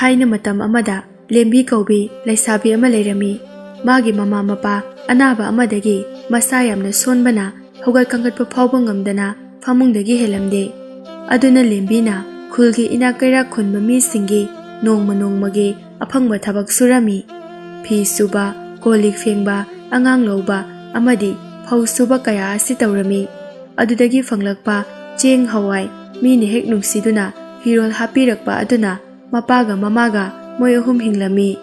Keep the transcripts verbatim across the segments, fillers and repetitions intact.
ꯊꯥꯏꯅ ꯃꯇꯝ ꯑꯃꯗ ꯂꯦꯝꯕꯤ ꯀꯧꯕꯤ ꯂꯩꯁꯥꯕꯤ ꯑꯃ ꯂꯩꯔꯝꯃꯤ꯫ ꯃꯥꯒꯤ ꯃꯃꯥ ꯃꯄꯥ ꯑꯅꯥꯕ ꯑꯃꯗꯒꯤ ꯃꯁꯥ ꯌꯥꯝꯅ ꯁꯣꯟꯕꯅ ꯍꯧꯒꯠ ꯀꯥꯡꯈꯠꯄ ꯐꯥꯎꯕ ꯉꯝꯗꯅ ꯐꯃꯨꯡꯗꯒꯤ ꯍꯦꯜꯂꯝꯗꯦ꯫ ꯑꯗꯨꯅ ꯂꯦꯝꯕꯤꯅ ꯈꯨꯜꯒꯤ ꯏꯅꯥꯛ ꯀꯩꯔꯥꯛ ꯈꯨꯟꯕ ꯃꯤꯁꯤꯡꯒꯤ ꯅꯣꯡꯃ ꯅꯣꯡꯃꯒꯤ ꯑꯐꯪꯕ ꯊꯕꯛ ꯁꯨꯔꯝꯃꯤ꯫ ꯐꯤ ꯁꯨꯕ, ꯀꯣꯜ ꯂꯤꯛ ꯐꯦꯡꯕ, ꯑꯉꯥꯡ ꯂꯧꯕ ꯑꯃꯗꯤ ꯐꯧ ꯁꯨꯕ ꯀꯌꯥ ꯑꯁꯤ ꯇꯧꯔꯝꯃꯤ꯫ ꯑꯗꯨꯗꯒꯤ ꯐꯪꯂꯛꯄ ꯆꯦꯡ, ꯍꯋꯥꯏ, ꯃꯤꯅ ꯍꯦꯛ ꯅꯨꯡꯁꯤꯗꯨꯅ ꯐꯤꯔꯣꯜ ꯍꯥꯞꯄꯤꯔꯛꯄ ꯑꯗꯨꯅ ꯃꯄꯥꯒ ꯃꯃꯥꯒ ꯃꯣꯏ ꯑꯍꯨꯝ ꯍꯤꯡꯂꯝꯃꯤ꯫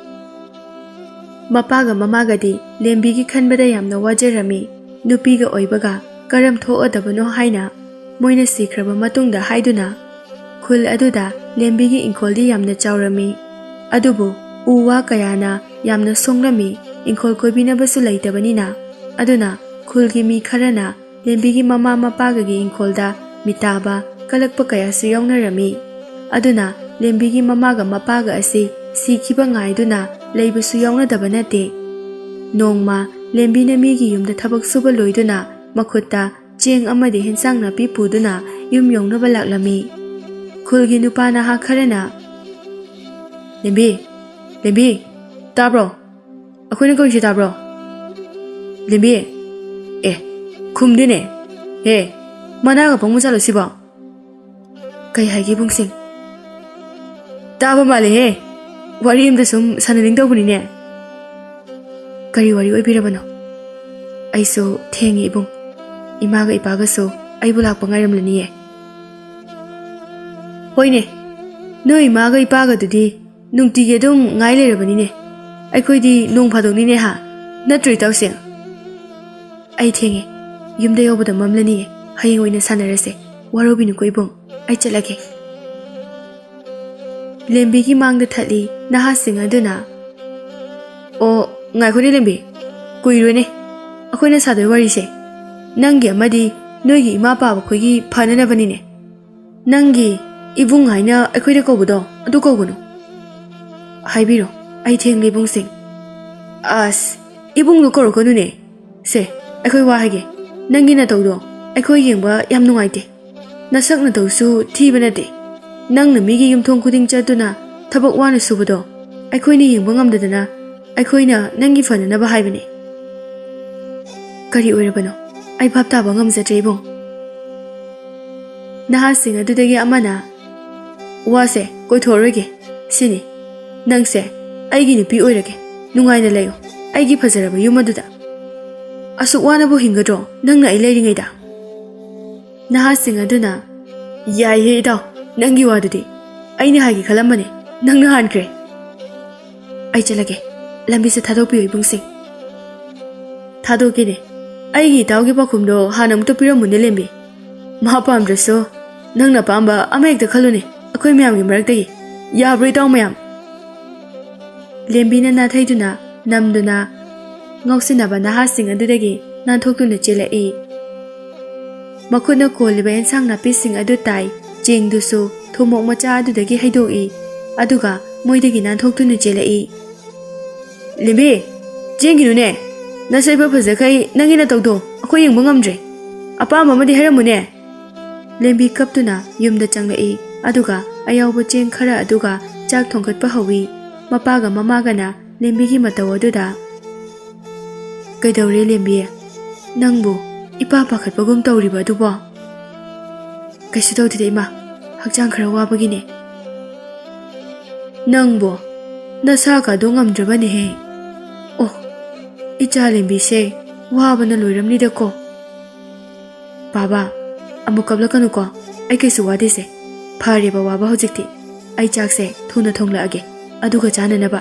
ꯃꯄꯥꯒ ꯃꯃꯥꯒꯗꯤ ꯂꯦꯝꯕꯤꯒꯤ ꯈꯟꯕꯗ ꯌꯥꯝꯅ ꯋꯥꯖꯔꯝꯃꯤ꯫ ꯅꯨꯄꯤꯒ ꯑꯣꯏꯕꯒ ꯀꯔꯝ ꯊꯣꯛꯑꯗꯕꯅꯣ ꯍꯥꯏꯅ ꯃꯣꯏꯅ ꯁꯤꯈ꯭ꯔꯕ ꯃꯇꯨꯡꯗ ꯍꯥꯏꯗꯨꯅ ꯈꯨꯜ ꯑꯗꯨꯗ ꯂꯦꯝꯕꯤꯒꯤ ꯏꯪꯈꯣꯜꯗꯤ ꯌꯥꯝꯅ ꯆꯥꯎꯔꯝꯃꯤ꯫ ꯑꯗꯨꯕꯨ ꯎ ꯋꯥ ꯀꯌꯥꯅ ꯌꯥꯝꯅ ꯁꯣꯡꯂꯝꯃꯤ, ꯏꯪꯈꯣꯜ ꯀꯣꯏꯕꯤꯅꯕꯁꯨ ꯂꯩꯇꯕꯅꯤꯅ꯫ ꯑꯗꯨꯅ ꯈꯨꯜꯒꯤ ꯃꯤ ꯈꯔꯅ ꯂꯦꯝꯕꯤꯒꯤ ꯃꯃꯥ ꯃꯄꯥꯒꯒꯤ ꯏꯪꯈꯣꯜꯗ ꯃꯤꯇꯥꯕ ꯀꯂꯛꯄ ꯀꯌꯥꯁꯨ ꯌꯥꯎꯅꯔꯝꯃꯤ꯫ ꯑꯗꯨꯅ ꯂꯦꯝꯕꯤꯒꯤ ꯃꯃꯥꯒ ꯃꯄꯥꯒ ꯑꯁꯤ ꯁꯤꯈꯤꯕ ꯉꯥꯏꯗꯨꯅ ꯂꯩꯕꯁꯨ ꯌꯥꯎꯅꯗꯕ ꯅꯠꯇꯦ꯫ ꯅꯣꯡꯃ ꯂꯦꯝꯕꯤꯅ ꯃꯤꯒꯤ ꯌꯨꯝꯗ ꯊꯕꯛ ꯁꯨꯕ ꯂꯣꯏꯗꯨꯅ ꯃꯈꯨꯠꯇ ꯆꯦꯡ ꯑꯃꯗꯤ ꯍꯦꯟꯁꯥꯡ ꯅꯥꯄꯤ ꯄꯨꯗꯨꯅ ꯌꯨꯝ ꯌꯧꯅꯕ ꯂꯥꯛꯂꯝꯃꯤ꯫ ꯈꯨꯜꯒꯤ ꯅꯨꯄꯥ ꯅꯍꯥ ꯈꯔꯅ, "ꯂꯦꯝꯕꯤ, ꯂꯦꯝꯕꯤ, ꯇꯥꯕ꯭ꯔꯣ? ꯑꯩꯈꯣꯏꯅ ꯀꯧꯔꯤꯁꯦ ꯇꯥꯕ꯭ꯔꯣ? ꯂꯦꯝꯕꯤ, ꯑꯦ, ꯈꯨꯝꯗꯦꯅꯦ꯫ ꯍꯦ, ꯃꯅꯥꯒ ꯄꯪꯕ ꯆꯥꯂꯣ ꯁꯤꯕꯣ?" "ꯀꯩ ꯍꯥꯏꯒꯦ ꯏꯕꯨꯡꯁꯤꯡ?" "ꯇꯥꯕ ꯃꯥꯜꯂꯦꯍꯦ꯫ ꯋꯥꯔꯤ ꯑꯝꯇ ꯁꯨꯝ ꯁꯥꯟꯅꯅꯤꯡ ꯇꯧꯕꯅꯤꯅꯦ꯫" "ꯀꯔꯤ ꯋꯥꯔꯤ ꯑꯣꯏꯕꯤꯔꯕꯅꯣ? ꯑꯩꯁꯨ ꯊꯦꯡꯉꯦ ꯏꯕꯨꯡ꯫ ꯏꯃꯥꯒ ꯏꯄꯥꯒꯁꯨ ꯑꯩꯕꯨ ꯂꯥꯛꯄ ꯉꯥꯏꯔꯝꯂꯅꯤꯌꯦ꯫" "ꯍꯣꯏꯅꯦ, ꯅꯣꯏ ꯏꯃꯥꯒ ꯏꯄꯥꯒꯗꯨꯗꯤ ꯅꯨꯡꯇꯤꯒꯤ ꯑꯗꯨꯝ ꯉꯥꯏ ꯂꯩꯔꯕꯅꯤꯅꯦ꯫ ꯑꯩꯈꯣꯏꯗꯤ ꯅꯣꯡ ꯐꯥꯗꯣꯛꯅꯤꯅꯦ ꯍꯥ? ꯅꯠꯇ꯭ꯔꯣ ꯏꯇꯥꯎꯁꯤꯡ?" "ꯑꯩ ꯊꯦꯡꯉꯦ꯫ ꯌꯨꯝꯗ ꯌꯧꯕꯗ ꯃꯝꯂꯅꯤꯌꯦ꯫ ꯍꯌꯦꯡ ꯑꯣꯏꯅ ꯁꯥꯟꯅꯔꯁꯦ꯫ ꯋꯥꯔꯧꯕꯤꯅꯨꯀꯣ ꯏꯕꯨꯡ꯫ ꯑꯩ ꯆꯠꯂꯒꯦ꯫" ꯂꯦꯝꯕꯤꯒꯤ ꯃꯥꯡꯗ ꯊꯠꯂꯤ ꯅꯍꯥꯁꯤꯡ ꯑꯗꯨꯅ, "ꯑꯣ, ꯉꯥꯏꯈꯣꯅꯦ ꯂꯦꯝꯕꯤ꯫ ꯀꯨꯏꯔꯣꯏꯅꯦ ꯑꯩꯈꯣꯏꯅ ꯁꯥꯗꯣꯏ ꯋꯥꯔꯤꯁꯦ꯫ ꯅꯪꯒꯤ ꯑꯃꯗꯤ ꯅꯣꯏꯒꯤ ꯏꯃꯥ ꯄꯥꯕ ꯈꯣꯏꯒꯤ ꯐꯅꯅꯕꯅꯤꯅꯦ꯫ ꯅꯪꯒꯤ ꯏꯕꯨꯡ ꯍꯥꯏꯅ ꯑꯩꯈꯣꯏꯗ ꯀꯧꯕꯗꯣ ꯑꯗꯨ ꯀꯧꯒꯅꯨ꯫ ꯍꯥꯏꯕꯤꯔꯣ, ꯑꯩ ꯊꯦꯡꯂꯦ ꯏꯕꯨꯡꯁꯤꯡ꯫" "ꯑꯁ, ꯏꯕꯨꯡꯗꯣ ꯀꯧꯔꯛꯀꯅꯨꯅꯦ꯫ ꯁꯦ, ꯑꯩꯈꯣꯏ ꯋꯥ ꯍꯥꯏꯒꯦ꯫ ꯅꯪꯒꯤ ꯅꯇꯧꯗꯣ ꯑꯩꯈꯣꯏ ꯌꯦꯡꯕ ꯌꯥꯝ ꯅꯨꯡꯉꯥꯏꯇꯦ꯫ ꯅꯁꯛ ꯅꯇꯧꯁꯨ ꯊꯤꯕ ꯅꯠꯇꯦ꯫ ꯅꯪꯅ ꯃꯤꯒꯤ ꯌꯨꯝꯊꯣꯡ ꯈꯨꯗꯤꯡ ꯆꯠꯇꯨꯅ ꯊꯕꯛ ꯋꯥꯅ ꯁꯨꯕꯗꯣ ꯑꯩꯈꯣꯏꯅ ꯌꯦꯡꯕ ꯉꯝꯗꯗꯅ ꯑꯩꯈꯣꯏꯅ ꯅꯪꯒꯤ ꯐꯅꯅꯕ ꯍꯥꯏꯕꯅꯦ꯫ ꯀꯔꯤ ꯑꯣꯏꯔꯕꯅꯣ? ꯑꯩ ꯚꯥꯞ ꯇꯥꯕ ꯉꯝꯖꯗ꯭ꯔꯦ, ꯏꯕꯨꯡ꯫ ꯅꯍꯥꯁꯤꯡ ꯑꯗꯨꯗꯒꯤ ꯑꯃꯅ, "ꯋꯥꯁꯦ ꯀꯣꯏꯊꯣꯛꯑꯔꯣꯏꯒꯦ, ꯁꯤꯅꯤ꯫ ꯅꯪꯁꯦ ꯑꯩꯒꯤ ꯅꯨꯄꯤ ꯑꯣꯏꯔꯒꯦ꯫ ꯅꯨꯡꯉꯥꯏꯅ ꯂꯩꯌꯨ ꯑꯩꯒꯤ ꯐꯖꯔꯕ ꯌꯨꯝ ꯑꯗꯨꯗ꯫ ꯑꯁꯨꯛ ꯋꯥꯅꯕꯨ ꯍꯤꯡꯒꯗ꯭ꯔꯣ ꯅꯪꯅ ꯑꯩ ꯂꯩꯔꯤꯉꯩꯗ?" ꯅꯍꯥꯁꯤꯡ ꯑꯗꯨꯅ, "ꯌꯥꯏꯍꯦ ꯏꯇꯥꯎ, ꯅꯪꯒꯤ ꯋꯥꯗꯨꯗꯤ ꯑꯩꯅ ꯍꯥꯏꯒꯦ ꯈꯜꯂꯝꯕꯅꯦ, ꯅꯪꯅ ꯍꯥꯟꯈ꯭ꯔꯦ꯫ ꯑꯩ ꯆꯠꯂꯒꯦ, ꯂꯝꯕꯤꯁꯦ ꯊꯥꯗꯣꯛꯄꯤꯌꯨ ꯏꯕꯨꯡꯁꯤꯡ꯫" "ꯊꯥꯗꯣꯛꯀꯦꯅꯦ꯫ ꯑꯩꯒꯤ ꯏꯇꯥꯎꯒꯤ ꯄꯥꯎꯈꯨꯝꯗꯣ ꯍꯥꯟꯅ ꯑꯃꯨꯛꯇ ꯄꯤꯔꯝꯃꯨꯅꯦ, ꯂꯦꯝꯕꯤ꯫ ꯃꯍꯥꯛ ꯄꯥꯝꯗ꯭ꯔꯁꯨ ꯅꯪꯅ ꯑꯄꯥꯝꯕ ꯑꯃ ꯍꯦꯛꯇ ꯈꯜꯂꯨꯅꯦ, ꯑꯩꯈꯣꯏ ꯃꯌꯥꯝꯒꯤ ꯃꯔꯛꯇꯒꯤ꯫ ꯌꯥꯕ꯭ꯔꯣ, ꯏꯇꯥꯎ ꯃꯌꯥꯝ?" ꯂꯦꯝꯕꯤꯅ ꯅꯥꯊꯩꯗꯨꯅ, ꯅꯝꯗꯨꯅ, ꯉꯥꯎꯁꯤꯟꯅꯕ ꯅꯍꯥꯁꯤꯡ ꯑꯗꯨꯗꯒꯤ ꯅꯥꯟꯊꯣꯛꯇꯨꯅ ꯆꯦꯜꯂꯛꯏ꯫ ꯃꯈꯨꯠꯅ ꯀꯣꯜꯂꯤꯕ ꯑꯦꯟꯁꯥꯡ ꯅꯥꯄꯤꯁꯤꯡ ꯑꯗꯨ ꯇꯥꯏ, ꯆꯦꯡꯗꯨꯁꯨ ꯊꯨꯝꯃꯣꯛ ꯃꯆꯥ ꯑꯗꯨꯗꯒꯤ ꯍꯩꯗꯣꯛꯏ, ꯑꯗꯨꯒ ꯃꯣꯏꯗꯒꯤ ꯅꯥꯟꯊꯣꯛꯇꯨꯅ ꯆꯦꯜꯂꯛꯏ꯫ "ꯂꯦꯝꯕꯤ, ꯆꯦꯟꯈꯤꯅꯨꯅꯦ꯫ ꯅꯁꯛ ꯏꯐ ꯐꯖꯈꯩ ꯅꯪꯒꯤ ꯅꯇꯧꯗꯣ ꯑꯩꯈꯣꯏ ꯌꯦꯡꯕ ꯉꯝꯗ꯭ꯔꯦ꯫ ꯑꯄꯥꯝꯕ ꯑꯃꯗꯤ ꯍꯥꯏꯔꯝꯃꯨꯅꯦ꯫" ꯂꯦꯝꯕꯤ ꯀꯞꯇꯨꯅ ꯌꯨꯝꯗ ꯆꯪꯂꯛꯏ, ꯑꯗꯨꯒ ꯑꯌꯥꯎꯕ ꯆꯦꯡ ꯈꯔ ꯑꯗꯨꯒ ꯆꯥꯛ ꯊꯣꯡꯒꯠꯄ ꯍꯧꯏ꯫ ꯃꯄꯥꯒ ꯃꯃꯥꯒꯅ ꯂꯦꯝꯕꯤꯒꯤ ꯃꯇꯧ ꯑꯗꯨꯗ, "ꯀꯩꯗꯧꯔꯦ ꯂꯦꯝꯕꯤ? ꯅꯪꯕꯨ ꯏꯄꯥ ꯄꯥꯈꯠꯄꯒꯨꯝ ꯇꯧꯔꯤꯕ ꯑꯗꯨꯕꯣ?" "ꯀꯩꯁꯨ ꯇꯧꯗꯦꯗ ꯏꯃꯥ, ꯍꯛꯆꯥꯡ ꯈꯔ ꯋꯥꯕꯒꯤꯅꯦ꯫" "ꯅꯪꯕꯨ ꯅꯁꯥꯒꯗꯣ ꯉꯝꯗ꯭ꯔꯕꯅꯦꯍꯦ꯫ ꯑꯣ, ꯏꯆꯥ ꯂꯦꯝꯕꯤꯁꯦ ꯋꯥꯕꯅ ꯂꯣꯏꯔꯝꯅꯤꯗꯀꯣ꯫" "ꯕꯥꯕꯥ, ꯑꯃꯨꯛ ꯀꯞꯂꯛꯀꯅꯨꯀꯣ, ꯑꯩ ꯀꯩꯁꯨ ꯋꯥꯗꯦꯁꯦ꯫ ꯐꯔꯦꯕ ꯋꯥꯕ ꯍꯧꯖꯤꯛꯇꯤ꯫ ꯑꯩ ꯆꯥꯛꯁꯦ ꯊꯨꯅ ꯊꯣꯡꯂꯛꯑꯒꯦ, ꯑꯗꯨꯒ ꯆꯥꯅꯅꯕ꯫"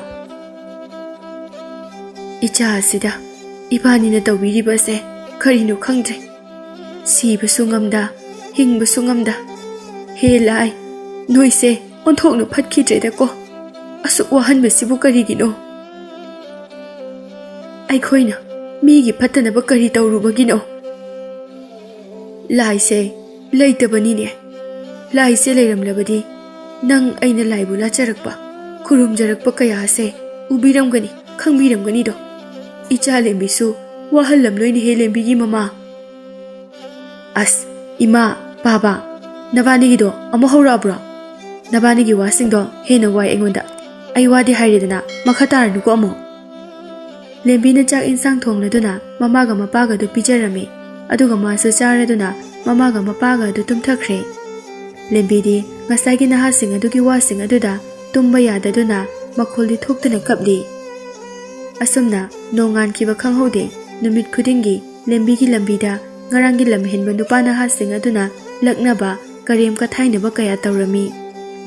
"ꯏꯆꯥ ꯑꯁꯤꯗ ꯏꯕꯥꯅꯤꯅ ꯇꯧꯕꯤꯔꯤꯕꯁꯦ ꯀꯔꯤꯅꯣ ꯈꯪꯗ꯭ꯔꯦ꯫ ꯁꯤꯕꯁꯨ ꯉꯝꯗ, ꯍꯤꯡꯕꯁꯨ ꯉꯝꯗ꯫ ꯍꯦ ꯂꯥꯏ, ꯅꯣꯏꯁꯦ ꯑꯣꯟꯊꯣꯛꯅ ꯐꯠꯈꯤꯗ꯭ꯔꯦꯗꯀꯣ꯫ ꯑꯁꯨꯛ ꯋꯥꯍꯟꯕꯁꯤꯕꯨ ꯀꯔꯤꯒꯤꯅꯣ? ꯑꯩꯈꯣꯏꯅ ꯃꯤꯒꯤ ꯐꯠꯇꯅꯕ ꯀꯔꯤ ꯇꯧꯔꯨꯕꯒꯤꯅꯣ?" "ꯂꯥꯏꯁꯦ ꯂꯩꯇꯕꯅꯤꯅꯦ꯫ ꯂꯥꯏꯁꯦ ꯂꯩꯔꯝꯂꯕꯗꯤ ꯅꯪ ꯑꯩꯅ ꯂꯥꯏꯕꯨ ꯂꯥꯠꯆꯔꯛꯄ, ꯈꯨꯔꯨꯝꯖꯔꯛꯄ ꯀꯌꯥ ꯑꯁꯦ ꯎꯕꯤꯔꯝꯒꯅꯤ, ꯈꯪꯕꯤꯔꯝꯒꯅꯤꯗꯣ꯫ ꯏꯆꯥ ꯂꯦꯝꯕꯤꯁꯨ ꯋꯥꯍꯜꯂꯝꯂꯣꯏꯅꯦꯍꯦ, ꯂꯦꯝꯕꯤꯒꯤ ꯃꯃꯥ꯫" "ꯑꯁ, ꯏꯃꯥ, ꯕꯥꯕꯥ, ꯅꯕꯥꯅꯤꯒꯤꯗꯣ ꯑꯃꯨꯛ ꯍꯧꯔꯛꯑꯕ꯭ꯔꯣ?" "ꯅꯕꯥꯅꯤꯒꯤ ꯋꯥꯁꯤꯡꯗꯣ ꯍꯦꯟꯅ ꯋꯥꯏ ꯑꯩꯉꯣꯟꯗ꯫ ꯑꯩ ꯋꯥꯗꯤ ꯍꯥꯏꯔꯦꯗꯅ, ꯃꯈꯥ ꯇꯥꯔꯅꯨꯀꯣ ꯑꯃꯨꯛ꯫" ꯂꯦꯝꯕꯤꯅ ꯆꯥꯛ ꯏꯟꯁꯥꯡ ꯊꯣꯡꯂꯗꯨꯅ ꯃꯃꯥꯒ ꯃꯄꯥꯒꯗꯨ ꯄꯤꯖꯔꯝꯃꯤ꯫ ꯑꯗꯨꯒ ꯃꯥꯁꯨ ꯆꯥꯔꯗꯨꯅ ꯃꯃꯥꯒ ꯃꯄꯥꯒ ꯑꯗꯨ ꯇꯨꯝꯊꯈ꯭ꯔꯦ꯫ ꯂꯦꯝꯕꯤꯗꯤ ꯉꯁꯥꯏꯒꯤ ꯅꯍꯥꯁꯤꯡ ꯑꯗꯨꯒꯤ ꯋꯥꯁꯤꯡ ꯑꯗꯨꯗ ꯇꯨꯝꯕ ꯌꯥꯗꯗꯨꯅ ꯃꯈꯣꯜꯗꯤ ꯊꯣꯛꯇꯨꯅ ꯀꯞꯂꯤ꯫ ꯑꯁꯨꯝꯅ ꯅꯣꯡꯉꯥꯟꯈꯤꯕ ꯈꯪꯍꯧꯗꯦ꯫ ꯅꯨꯃꯤꯠ ꯈꯨꯗꯤꯡꯒꯤ ꯂꯦꯝꯕꯤꯒꯤ ꯂꯝꯕꯤꯗ ꯉꯔꯥꯡꯒꯤ ꯂꯝꯍꯦꯟꯕ ꯅꯨꯄꯥ ꯅꯍꯥꯁꯤꯡ ꯑꯗꯨꯅ ꯂꯛꯅꯕ, ꯀꯔꯦꯝ ꯀꯊꯥꯏꯅꯕ ꯀꯌꯥ ꯇꯧꯔꯝꯃꯤ꯫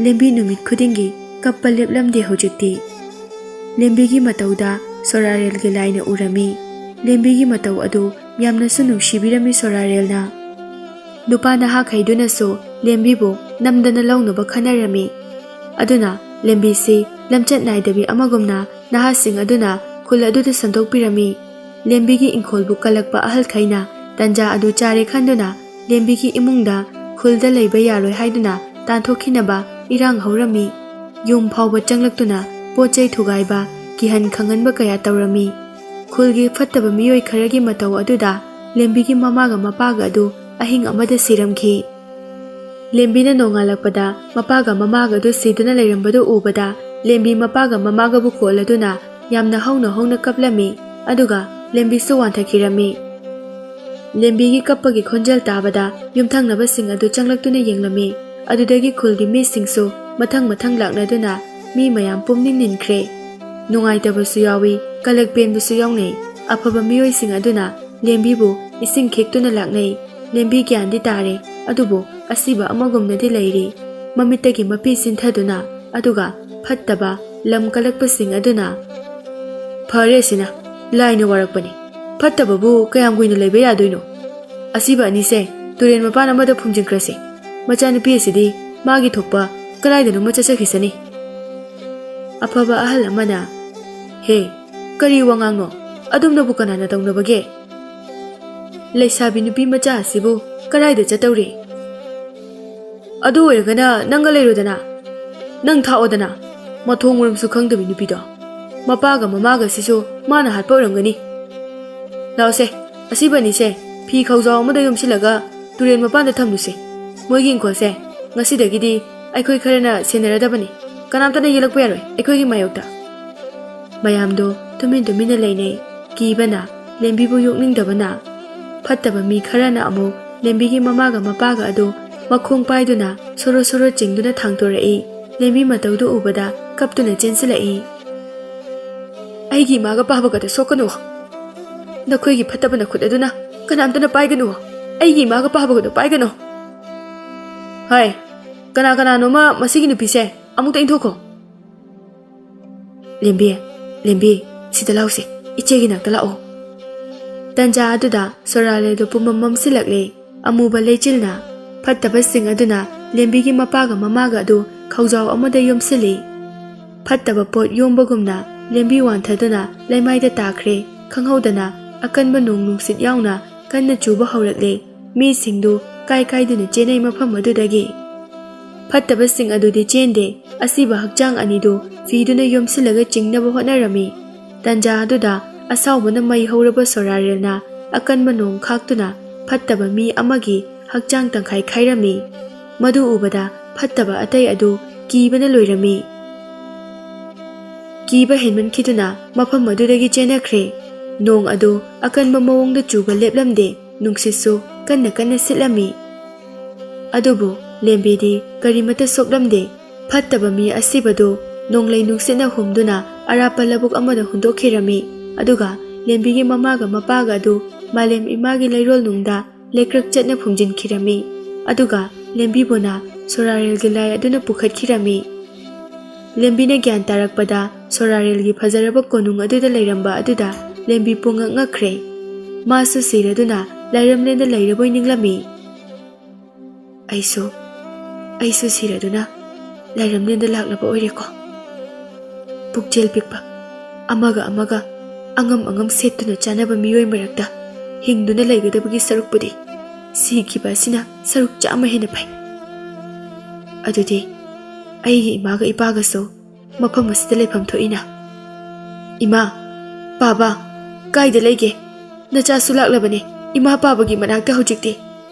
ꯂꯦꯝꯕꯤ ꯅꯨꯃꯤꯠ ꯈꯨꯗꯤꯡꯒꯤ ꯀꯞꯄ ꯂꯦꯞꯂꯝꯗꯦ ꯍꯧꯖꯤꯛꯇꯤ꯫ ꯂꯦꯝꯕꯤꯒꯤ ꯃꯇꯧꯗ ꯁꯣꯔꯥꯔꯦꯜꯒꯤ ꯂꯥꯏꯅ ꯎꯔꯝꯃꯤ꯫ ꯂꯦꯝꯕꯤꯒꯤ ꯃꯇꯧ ꯑꯗꯨ ꯌꯥꯝꯅꯁꯨ ꯅꯨꯡꯁꯤꯕꯤꯔꯝꯃꯤ ꯁꯣꯔꯥꯔꯦꯜꯅ꯫ ꯅꯨꯄꯥ ꯅꯍꯥꯈꯩꯗꯨꯅꯁꯨ ꯂꯦꯝꯕꯤꯕꯨ ꯅꯝꯗꯅ ꯂꯧꯅꯕ ꯈꯟꯅꯔꯝꯃꯤ꯫ ꯑꯗꯨꯅ ꯂꯦꯝꯕꯤꯁꯤ ꯂꯝꯆꯠ ꯅꯥꯏꯗꯕꯤ ꯑꯃꯒꯨꯝꯅ ꯅꯍꯥꯁꯤꯡ ꯑꯗꯨꯅ ꯈꯨꯜ ꯑꯗꯨꯗ ꯁꯟꯗꯣꯛꯄꯤꯔꯝꯃꯤ꯫ ꯂꯦꯝꯕꯤꯒꯤ ꯏꯪꯈꯣꯜꯕꯨ ꯀꯜꯂꯛꯄ ꯑꯍꯜꯈꯩꯅ ꯇꯟꯖꯥ ꯑꯗꯨ ꯆꯥꯔꯦ ꯈꯟꯗꯨꯅ ꯂꯦꯝꯕꯤꯒꯤ ꯏꯃꯨꯡꯗ ꯈꯨꯜꯗ ꯂꯩꯕ ꯌꯥꯔꯣꯏ ꯍꯥꯏꯗꯨꯅ ꯇꯥꯟꯊꯣꯛꯈꯤꯅꯕ ꯏꯔꯥꯡ ꯍꯧꯔꯝꯃꯤ꯫ ꯌꯨꯝ ꯐꯥꯎꯕ ꯆꯪꯂꯛꯇꯨꯅ ꯄꯣꯠ ꯆꯩ ꯊꯨꯒꯥꯏꯕ, ꯀꯤꯍꯟ ꯈꯪꯍꯟꯕ ꯀꯌꯥ ꯇꯧꯔꯝꯃꯤ꯫ ꯈꯨꯜꯒꯤ ꯐꯠꯇꯕ ꯃꯤꯑꯣꯏ ꯈꯔꯒꯤ ꯃꯇꯧ ꯑꯗꯨꯗ ꯂꯦꯝꯕꯤꯒꯤ ꯃꯃꯥꯒ ꯃꯄꯥꯒ ꯑꯗꯨ ꯑꯍꯤꯡ ꯑꯃꯗ ꯁꯤꯔꯝꯈꯤ꯫ ꯂꯦꯝꯕꯤꯅ ꯅꯣꯡꯉꯥꯜꯂꯛꯄꯗ ꯃꯄꯥꯒ ꯃꯃꯥꯒ ꯑꯗꯨ ꯁꯤꯗꯨꯅ ꯂꯩꯔꯝꯕꯗꯨ ꯎꯕꯗ ꯂꯦꯝꯕꯤ ꯃꯄꯥꯒ ꯃꯃꯥꯒꯕꯨ ꯀꯣꯜꯂꯗꯨꯅ ꯌꯥꯝꯅ ꯍꯧꯅ ꯍꯧꯅ ꯀꯞꯂꯝꯃꯤ꯫ ꯑꯗꯨꯒ ꯂꯦꯝꯕꯤꯁꯨ ꯋꯥꯟꯊꯈꯤꯔꯝꯃꯤ꯫ ꯂꯦꯝꯕꯤꯒꯤ ꯀꯞꯄꯒꯤ ꯈꯣꯟꯖꯦꯜ ꯇꯥꯕꯗ ꯌꯨꯝꯊꯪꯅꯕꯁꯤꯡ ꯑꯗꯨ ꯆꯪꯂꯛꯇꯨꯅ ꯌꯦꯡꯂꯝꯃꯤ꯫ ꯑꯗꯨꯗꯒꯤ ꯈꯨꯜꯒꯤ ꯃꯤꯁꯤꯡꯁꯨ ꯃꯊꯪ ꯃꯊꯪ ꯂꯥꯛꯅꯗꯨꯅ ꯃꯤ ꯃꯌꯥꯝ ꯄꯨꯝꯅꯤꯡ ꯅꯤꯟꯈ꯭ꯔꯦ꯫ ꯅꯨꯡꯉꯥꯏꯇꯕꯁꯨ ꯌꯥꯎꯏ, ꯀꯂꯛ ꯄꯦꯟꯕꯁꯨ ꯌꯥꯎꯅꯩ꯫ ꯑꯐꯕ ꯃꯤꯑꯣꯏꯁꯤꯡ ꯑꯗꯨꯅ ꯂꯦꯝꯕꯤꯕꯨ ꯏꯁꯤꯡ ꯈꯤꯛꯇꯨꯅ ꯂꯥꯛꯅꯩ꯫ ꯂꯦꯝꯕꯤ ꯒ꯭ꯌꯥꯟꯗꯤ ꯇꯥꯔꯦ, ꯑꯗꯨꯕꯨ ꯑꯁꯤꯕ ꯑꯃꯒꯨꯝꯅꯗꯤ ꯂꯩꯔꯤ꯫ ꯃꯃꯤꯠꯇꯒꯤ ꯃꯄꯤ ꯆꯤꯟꯊꯗꯨꯅ, ꯑꯗꯨꯒ ꯐꯠꯇꯕ ꯂꯝ ꯀꯜꯂꯛꯄꯁꯤꯡ ꯑꯗꯨꯅ, "ꯐꯔꯦ ꯑꯁꯤꯅ, ꯂꯥꯏꯅ ꯋꯥꯔꯛꯄꯅꯤ꯫ ꯐꯠꯇꯕꯕꯨ ꯀꯌꯥꯝ ꯀꯨꯏꯅ ꯂꯩꯕ ꯌꯥꯗꯣꯏꯅꯣ? ꯑꯁꯤꯕ ꯑꯅꯤꯁꯦ ꯇꯨꯔꯦꯟ ꯃꯄꯥꯟ ꯑꯃꯗ ꯐꯨꯝꯖꯤꯟꯈ꯭ꯔꯁꯤ꯫ ꯃꯆꯥꯅꯨꯄꯤ ꯑꯁꯤꯗꯤ ꯃꯥꯒꯤ ꯊꯣꯛꯄ ꯀꯗꯥꯏꯗꯅꯣꯃ ꯆꯠꯆꯈꯤꯁꯅꯤ꯫" ꯑꯐꯕ ꯑꯍꯜ ꯑꯃꯅ, "ꯍꯦ, ꯀꯔꯤ ꯋꯥꯉꯥꯡꯅꯣ? ꯑꯗꯨꯝꯅꯕꯨ ꯀꯅꯥꯅ ꯇꯧꯅꯕꯒꯦ? ꯂꯩꯁꯥꯕꯤ ꯅꯨꯄꯤ ꯃꯆꯥ ꯑꯁꯤꯕꯨ ꯀꯗꯥꯏꯗ ꯆꯠꯇꯧꯔꯤ? ꯑꯗꯨ ꯑꯣꯏꯔꯒꯅ ꯅꯪꯒ ꯂꯩꯔꯣꯗꯅ, ꯅꯪ ꯊꯥꯛꯑꯣꯗꯅ, ꯃꯊꯣꯡ ꯃꯔꯝꯁꯨ ꯈꯪꯗꯕꯤ ꯅꯨꯄꯤꯗꯣ꯫ ꯃꯄꯥꯒ ꯃꯃꯥꯒꯁꯤꯁꯨ ꯃꯥꯅ ꯍꯥꯠꯄ ꯑꯣꯏꯔꯝꯒꯅꯤ꯫ ꯂꯥꯛꯑꯣꯁꯦ, ꯑꯁꯤꯕ ꯑꯅꯤꯁꯦ ꯐꯤ ꯈꯧꯖꯥꯎ ꯑꯃꯗ ꯌꯣꯝꯁꯤꯜꯂꯒ ꯇꯨꯔꯦꯟ ꯃꯄꯥꯟꯗ ꯊꯝꯂꯨꯁꯦ꯫ ꯃꯣꯏꯒꯤ ꯏꯪꯈꯣꯜꯁꯦ ꯉꯁꯤꯗꯒꯤꯗꯤ ꯑꯩꯈꯣꯏ ꯈꯔꯅ ꯁꯦꯟꯅꯔꯗꯕꯅꯤ꯫ ꯀꯅꯥꯝꯇꯅ ꯌꯦꯜꯂꯛꯄ ꯌꯥꯔꯣꯏ ꯑꯩꯈꯣꯏꯒꯤ ꯃꯥꯌꯣꯛꯇ꯫ ꯃꯌꯥꯝꯗꯣ ꯇꯨꯃꯤꯟ ꯇꯨꯃꯤꯟꯅ ꯂꯩꯅꯩ꯫ ꯀꯤꯕꯅ ꯂꯦꯝꯕꯤꯕꯨ ꯌꯣꯛꯅꯤꯡꯗꯕꯅ꯫ ꯐꯠꯇꯕ ꯃꯤ ꯈꯔꯅ ꯑꯃꯨꯛ ꯂꯦꯝꯕꯤꯒꯤ ꯃꯃꯥꯒ ꯃꯄꯥꯒ ꯑꯗꯨ ꯃꯈꯣꯡ ꯄꯥꯏꯗꯨꯅ ꯁꯣꯔꯣ ꯁꯣꯔꯣ ꯆꯤꯡꯗꯨꯅ ꯊꯥꯡꯇꯣꯔꯛꯏ꯫ ꯂꯦꯝꯕꯤ ꯃꯇꯧꯗꯨ ꯎꯕꯗ ꯀꯞꯇꯨꯅ ꯆꯦꯟꯁꯤꯜꯂꯛꯏ꯫ "ꯑꯩꯒꯤ ꯏꯃꯥꯒ ꯄꯥꯕꯒꯗ ꯁꯣꯛꯀꯅꯨ꯫ ꯅꯈꯣꯏꯒꯤ ꯐꯠꯇꯕ ꯅꯈꯨꯠ ꯑꯗꯨꯅ ꯀꯅꯥꯝꯇꯅ ꯄꯥꯏꯒꯅꯨ꯫ ꯑꯩꯒꯤ ꯏꯃꯥꯒ ꯄꯥꯕꯒꯗ ꯄꯥꯏꯒꯅꯨ꯫ ꯍꯣꯏ, ꯀꯅꯥ ꯀꯅꯥꯅꯣꯃ ꯃꯁꯤꯒꯤ ꯅꯨꯄꯤꯁꯦ ꯑꯃꯨꯛꯇ ꯏꯟꯊꯣꯛꯈꯣ꯫ ꯂꯦꯝꯕꯤ, ꯂꯦꯝꯕꯤ, ꯁꯤꯗ ꯂꯥꯎꯁꯦ, ꯏꯆꯦꯒꯤ ꯅꯥꯛꯇ ꯂꯥꯛꯑꯣ꯫" ꯇꯟꯖꯥ ꯑꯗꯨꯗ ꯁꯣꯔꯥꯔꯦꯜꯗꯨ ꯄꯨꯝꯃꯝ ꯃꯝꯁꯤꯜꯂꯛꯂꯦ꯫ ꯑꯃꯨꯕ ꯂꯩꯆꯤꯜꯅ ꯐꯠꯇꯕꯁꯤꯡ ꯑꯗꯨꯅ ꯂꯦꯝꯕꯤꯒꯤ ꯃꯄꯥꯒ ꯃꯃꯥꯒ ꯑꯗꯨ ꯈꯧꯖꯥꯎ ꯑꯃꯗ ꯌꯣꯝꯁꯤꯜꯂꯤ꯫ ꯐꯠꯇꯕ ꯄꯣꯠ ꯌꯣꯝꯕꯒꯨꯝꯅ ꯂꯦꯝꯕꯤ ꯋꯥꯟꯊꯗꯨꯅ ꯂꯩꯃꯥꯏꯗ ꯇꯥꯈ꯭ꯔꯦ꯫ ꯈꯪꯍꯧꯗꯅ ꯑꯀꯟꯕ ꯅꯣꯡ ꯅꯨꯡꯁꯤꯠ ꯌꯥꯎꯅ ꯀꯟꯅ ꯆꯨꯕ ꯍꯧꯔꯛꯂꯦ꯫ ꯃꯤꯁꯤꯡꯗꯨ ꯀꯥꯏ ꯀꯥꯏꯗꯨꯅ ꯆꯦꯟꯅꯩ ꯃꯐꯝ ꯑꯗꯨꯗꯒꯤ꯫ ꯐꯠꯇꯕꯁꯤꯡ ꯑꯗꯨꯗꯤ ꯆꯦꯟꯗꯦ꯫ ꯑꯁꯤꯕ ꯍꯛꯆꯥꯡ ꯑꯅꯤꯗꯨ ꯐꯤꯗꯨꯅ ꯌꯣꯝꯁꯤꯜꯂꯒ ꯆꯤꯡꯅꯕ ꯍꯣꯠꯅꯔꯝꯃꯤ꯫ ꯇꯟꯖꯥ ꯑꯗꯨꯗ ꯑꯁꯥꯎꯕꯅ ꯃꯩ ꯍꯧꯔꯕ ꯁꯣꯔꯥꯔꯦꯜꯅ ꯑꯀꯟꯕ ꯅꯣꯡ ꯈꯥꯛꯇꯨꯅ ꯐꯠꯇꯕ ꯃꯤ ꯑꯃꯒꯤ ꯍꯛꯆꯥꯡ ꯇꯪꯈꯥꯏ ꯈꯥꯏꯔꯝꯃꯤ꯫ ꯃꯗꯨ ꯎꯕꯗ ꯐꯠꯇꯕ ꯑꯇꯩ ꯑꯗꯨ ꯀꯤꯕꯅ ꯂꯣꯏꯔꯝꯃꯤ꯫ ꯀꯤꯕ ꯍꯦꯟꯃꯟꯈꯤꯗꯨꯅ ꯃꯐꯝ ꯑꯗꯨꯗꯒꯤ ꯆꯦꯟꯅꯈ꯭ꯔꯦ꯫ ꯅꯣꯡ ꯑꯗꯨ ꯑꯀꯟꯕ ꯃꯑꯣꯡꯗ ꯆꯨꯕ ꯂꯦꯞꯂꯝꯗꯦ꯫ ꯅꯨꯡꯁꯤꯠꯁꯨ ꯀꯟꯅ ꯀꯟꯅ ꯁꯤꯠꯂꯝꯃꯤ꯫ ꯑꯗꯨꯕꯨ ꯂꯦꯝꯕꯤꯗꯤ ꯀꯔꯤꯃꯠꯇ ꯁꯣꯛꯂꯝꯗꯦ꯫ ꯐꯠꯇꯕ ꯃꯤ ꯑꯁꯤꯕꯗꯨ ꯅꯣꯡꯂꯩ ꯅꯨꯡꯁꯤꯠꯅ ꯍꯨꯝꯗꯨꯅ ꯑꯔꯥꯞꯄ ꯂꯧꯕꯨꯛ ꯑꯃꯗ ꯍꯨꯟꯗꯣꯛꯈꯤꯔꯝꯃꯤ꯫ ꯑꯗꯨꯒ ꯂꯦꯝꯕꯤꯒꯤ ꯃꯃꯥꯒ ꯃꯄꯥꯒ ꯑꯗꯨ ꯃꯥꯂꯦꯝ ꯏꯃꯥꯒꯤ ꯂꯩꯔꯣꯜꯅꯨꯡꯗ ꯂꯩꯀ꯭ꯔꯛ ꯆꯠꯅ ꯐꯨꯝꯖꯤꯟꯈꯤꯔꯝꯃꯤ꯫ ꯑꯗꯨꯒ ꯂꯦꯝꯕꯤꯕꯨꯅ ꯁꯣꯔꯥꯔꯦꯜꯒꯤ ꯂꯥꯏ ꯑꯗꯨꯅ ꯄꯨꯈꯠꯈꯤꯔꯝꯃꯤ꯫ ꯂꯦꯝꯕꯤꯅ ꯒ꯭ꯌꯥꯟ ꯇꯥꯔꯛꯄꯗ ꯁꯣꯔꯥꯔꯦꯜꯒꯤ ꯐꯖꯔꯕ ꯀꯣꯅꯨꯡ ꯑꯗꯨꯗ ꯂꯩꯔꯝꯕ ꯑꯗꯨꯗ ꯂꯦꯝꯕꯤ ꯄꯨꯡꯉꯛ ꯉꯛꯈ꯭ꯔꯦ꯫ ꯃꯥꯁꯨ ꯁꯤꯔꯗꯨꯅ ꯂꯥꯏꯔꯝꯂꯦꯟꯗ ꯂꯩꯔꯕꯣꯏ ꯅꯤꯡꯂꯝꯃꯤ꯫ "ꯑꯩꯁꯨ, ꯑꯩꯁꯨ ꯁꯤꯔꯗꯨꯅ ꯂꯥꯏꯔꯝꯂꯦꯟꯗ ꯂꯥꯛꯂꯕ ꯑꯣꯏꯔꯦꯀꯣ꯫ ꯄꯨꯛꯆꯦꯜ ꯄꯤꯛꯄ, ꯑꯃꯒ ꯑꯃꯒ ꯑꯉꯝ ꯑꯉꯝ ꯁꯦꯠꯇꯨꯅ ꯆꯥꯅꯕ ꯃꯤꯑꯣꯏ ꯃꯔꯛꯇ ꯍꯤꯡꯗꯨꯅ ꯂꯩꯒꯗꯕꯒꯤ ꯁꯔꯨꯛꯄꯨꯗꯤ ꯁꯤꯈꯤꯕ ꯑꯁꯤꯅ ꯁꯔꯨꯛ ꯆꯥꯝꯃ ꯍꯦꯟꯅ ꯐꯩ꯫ ꯑꯗꯨꯗꯤ ꯑꯩꯒꯤ ꯏꯃꯥꯒ ꯏꯄꯥꯒꯁꯨ ꯃꯐꯝ ꯑꯁꯤꯗ ꯂꯩꯐꯝ ꯊꯣꯛꯏꯅ꯫ ꯏꯃꯥ, ꯄꯥꯕ, ꯀꯥꯏꯗ ꯂꯩꯒꯦ? ꯅꯆꯥꯁꯨ ꯂꯥꯛꯂꯕꯅꯦ ꯏꯃꯥ ꯄꯥꯕꯒꯤ ꯃꯅꯥꯛꯇ ꯍꯧꯖꯤꯛꯇꯤ꯫